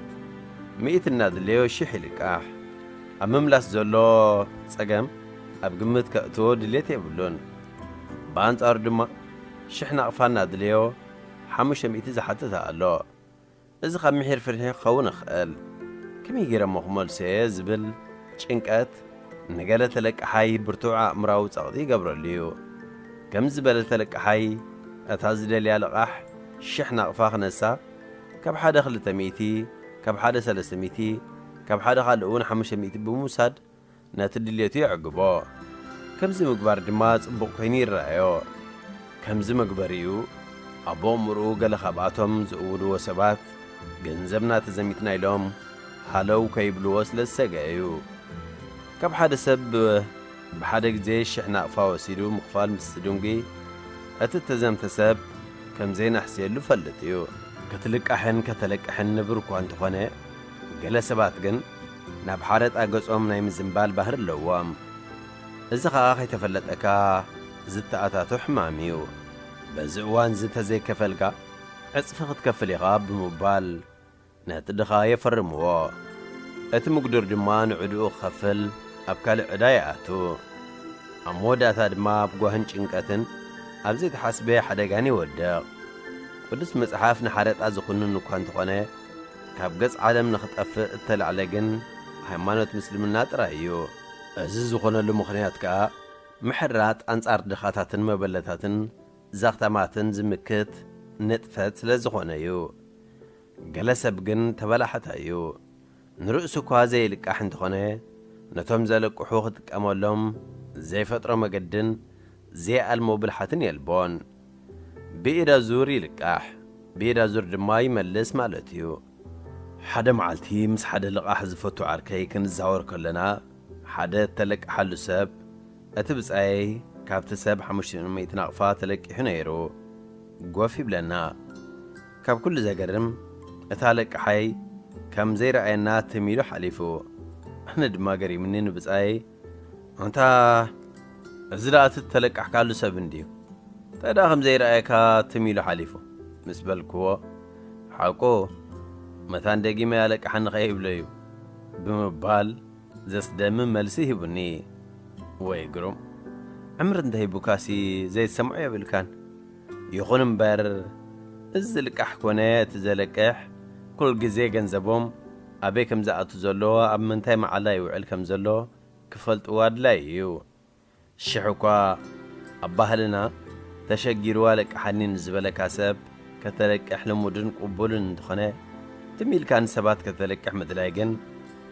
ሚእቲ እናድለዮ ሽሕ ይልቃሕ። ኣብ ምምላስ ዘሎ ጸገም ኣብ ግምት ከእትዎ ድሌት የብሉን። ብኣንጻሩ ድማ፣ ሽሕ ናቕፋ እናድለዮ፣ ሓሙሽተ ሚእቲ ዝሓትት ኣሎ። እዚ ካብ ምሒር ፍርሒ ክኸውን ይኽእል። ከመይ ገይረ እሞ ክመልሶ እየ ዝብል ጭንቀት ንገለ ተለቃሓይ ብርቱዕ ኣእምራዊ ጸቕጢ ይገብረሉ እዩ። ከምዚ ዝበለ ተለቃሓይ፣ እታ ዝደልያ ልቓሕ ሽሕ ናቕፋ ክነሳ፣ ካብ ሓደ ክልተ ሚእቲ፣ ካብ ሓደ ሰለስተ ሚእቲ፣ ካብ ሓደ ካልእ እውን ሓሙሽተ ሚእቲ ብምውሳድ፣ ነቲ ድሌቱ የዕግቦ። ከምዚ ምግባር ድማ ጽቡቕ ኮይኑ ይረኣዮ። ከምዚ መግበሪኡ፣ ኣብ ኣእምሮኡ ገለ ካብኣቶም ዝእውድዎ ሰባት፣ ገንዘብና ተዘሚትና ኢሎም ሃለው ከይብልዎ ስለ ዝሰግአ እዩ። ካብ ሓደ ሰብ ብሓደ ግዜ ሽሕ ናቕፋ ወሲዱ ምኽፋል ምስ ዝድንጒ፣ እቲ እተዘምተ ሰብ ከም ዘይነሕስየሉ ይፈልጥ እዩ። ክትልቃሕን ከተለቅሕን ንቡር እኳ እንተኾነ፣ ገለ ሰባት ግን ናብ ሓረጣ ገጾም ናይ ምዝንባል ባህሪ ኣለዎም። እዚ ኸኣ ከይተፈለጠካ ዝተኣታቶ ሕማም እዩ። በዚ እዋን እዚ እንተዘይከፈልካ፣ ዕጽፊ ክትከፍል ኢኻ ብምባል ነቲ ድኻ የፈርምዎ። እቲ ምጉዱር ድማ ንዕድኡ ክኸፍል ኣብ ካልእ ዕዳ ይኣቱ። ኣብ መወዳእታ ድማ ኣብ ጓህን ጭንቀትን ኣብ ዘይተሓስበ ሓደጋን ይወድቕ። ቅዱስ መጽሓፍ ንሓረጣ ዝኹንን እኳ እንተኾነ፣ ካብ ገጽ ዓለም ንኽጠፍእ እተላዕለ ግን ሃይማኖት ምስልምና ጥራይ እዩ። እዚ ዝኾነሉ ምኽንያት ከኣ፣ ምሕራጥ ኣንጻር ድኻታትን መበለታትን ዛኽታማትን ዝምክት ንጥፈት ስለ ዝኾነ እዩ። ገለ ሰብ ግን ተበላሓታይ እዩ። ንርእሱ እኳ ዘይልቃሕ እንተኾነ፣ ነቶም ዘለቅሑ ክጥቀመሎም ዘይፈጥሮ መገድን ዘይኣልሞ ብልሓትን የልቦን። ብኢድ ኣዙር ይልቃሕ፣ ብኢድ ኣዙር ድማ ይመልስ ማለት እዩ። ሓደ መዓልቲ ምስ ሓደ ልቓሕ ዝፈቱ ዓርከይ ክንዛወር ከለና፣ ሓደ እተለቅሓሉ ሰብ፣ እቲ ብጻየይ ካብቲ ሰብ ሓሙሽተ ሚእቲ ናቕፋ ተለቂሑ ነይሩ፣ ጎፍ ይብለና። ካብ ኩሉ ዘገርም፣ እታ ለቃሓይ ከም ዘይረኣየና ትም ኢሉ ሓሊፉ። ኣነ ድማ ገሪሙኒ ንብጻየይ፣ "ኣንታ፣ እዚ ደኣ እቲ እተለቃሕካሉ ሰብ እንድዩ? እንታይ ደኣ ከም ዘይረኣየካ ትም ኢሉ ሓሊፉ?" ምስ በልክዎ፣ "ሓቁ፣ መታን ደጊመ ኣለቅሓኒ ከይብሎ እዩ" ብምባል ዘስደምም መልሲ ሂቡኒ። ወይ ግሩም! ዕምሪ እንተሂቡካሲ ዘይትሰምዖ የብልካን። ይኹን እምበር፣ እዚ ዝልቃሕ ኮነ እቲ ዘለቅሕ፣ ኩል ግዜ ገንዘቦም ኣበይ ከም ዝኣቱ ዘሎ፣ ኣብ ምንታይ መዓላ ይውዕል ከም ዘሎ ክፈልጥዎ ኣድላዪ እዩ። ሽሕ እኳ ኣብ ባህልና፣ "ተሸጊሩ ኣለቅሓኒ" ንዝበለካ ሰብ ከተለቅሕ ልሙድን ቅቡልን እንተኾነ፣ ትም ኢልካ ንሰባት ከተለቅሕ ምድላይ ግን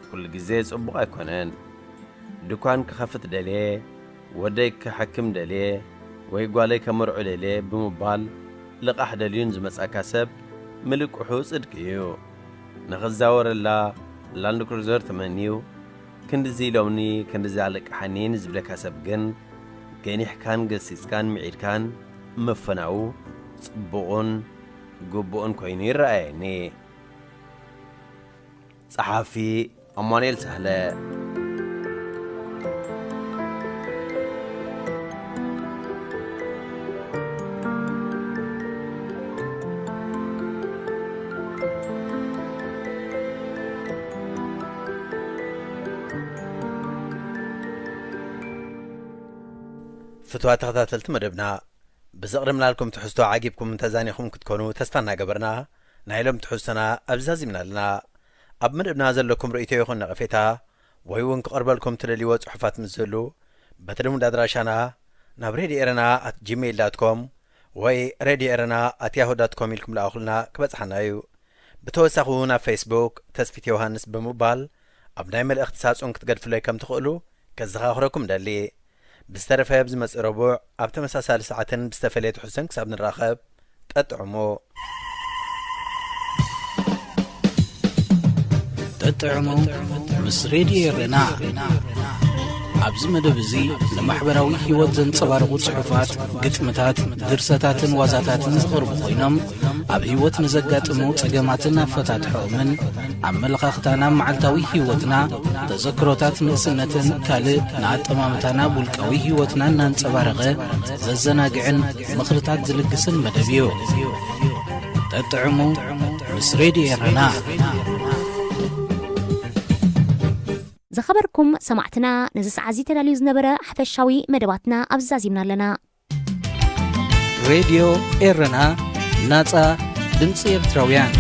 ኩሉ ግዜ ጽቡቕ ኣይኮነን። ድኳን ክኸፍት ደልየ፣ ወደይ ክሕክም ደልየ፣ ወይ ጓለይ ከመርዖ ደልየ ብምባል ልቓሕ ደልዩ ንዝመጻካ ሰብ ምልቅሑ ጽድቂ እዩ። ንኽዛወረላ ላንድ ክሩዘር ተመንዩ፣ ክንድዚ ኢሎምኒ፣ ክንድዚ ኣለቅሓኒ ንዝብለካ ሰብ ግን፣ ገኒሕካን ገሲጽካን ምዒድካን ምፍናዉ ጽቡቕን ግቡእን ኮይኑ ይረኣየኒ። ጸሓፊ ኣማኑኤል ሳህለ። ፍትዋት ተኸታተልቲ መደብና፣ ብዘቕረብናልኩም ትሕዝቶ ዓጊብኩም እንተዛኒኹም ክትኮኑ ተስፋ እናገበርና፣ ናይ ሎም ትሕዝቶና ኣብዚ ዛዚምና ኣለና። ኣብ መደብና ዘለኩም ርእይቶ ይኹን ነቐፌታ፣ ወይ እውን ክቐርበልኩም ትደልይዎ ጽሑፋት ምስ ዝህሉ፣ በቲ ልሙድ ኣድራሻና ናብ ሬድዮ ኤረና ኣት ጂሜይል ዳት ኮም ወይ ሬድዮ ኤረና ኣት ያሁ ዳት ኮም ኢልኩም ልኣኹልና ክበጽሓና እዩ። ብተወሳኺ እውን ኣብ ፌስቡክ ተስፊት ዮሃንስ ብምባል ኣብ ናይ መልእኽቲ ሳጹን ክትገድፉለይ ከም ትኽእሉ ከዘኻኽረኩም ደሊ። ብዝተረፈ ኣብ ዝመጽእ ረቡዕ ኣብ ተመሳሳሊ ሰዓትን ብዝተፈለየ ትሕዝቶን ክሳብ ንራኸብ፣ ጠጥዕሞ። ጠጥዕሞ ምስ ሬድዮ ኤረና። ኣብዚ መደብ እዚ ንማሕበራዊ ህይወት ዘንጸባርቑ ጽሑፋት፣ ግጥምታት፣ ድርሰታትን ዋዛታትን ዝቐርቡ ኮይኖም፣ ኣብ ህይወት ንዘጋጥሙ ጸገማትን ኣፈታትሖኦምን፣ ኣመለኻኽታና ኣብ መዓልታዊ ህይወትና፣ ተዘክሮታት ንእስነትን ካልእ ንኣጠማምታና ኣብ ውልቃዊ ህይወትና እናንጸባረቐ ዘዘናግዕን ምኽርታት ዝልግስን መደብ እዩ። ጠጥዕሙ ምስ ሬድዮ ኤረና። ዝኸበርኩም ሰማዕትና፣ ነዚ ሰዓት እዚ ተዳልዩ ዝነበረ ሓፈሻዊ መደባትና ኣብዚ ዛዚምና ኣለና። ሬድዮ ኤረና፣ ናጻ ድምጺ ኤርትራውያን።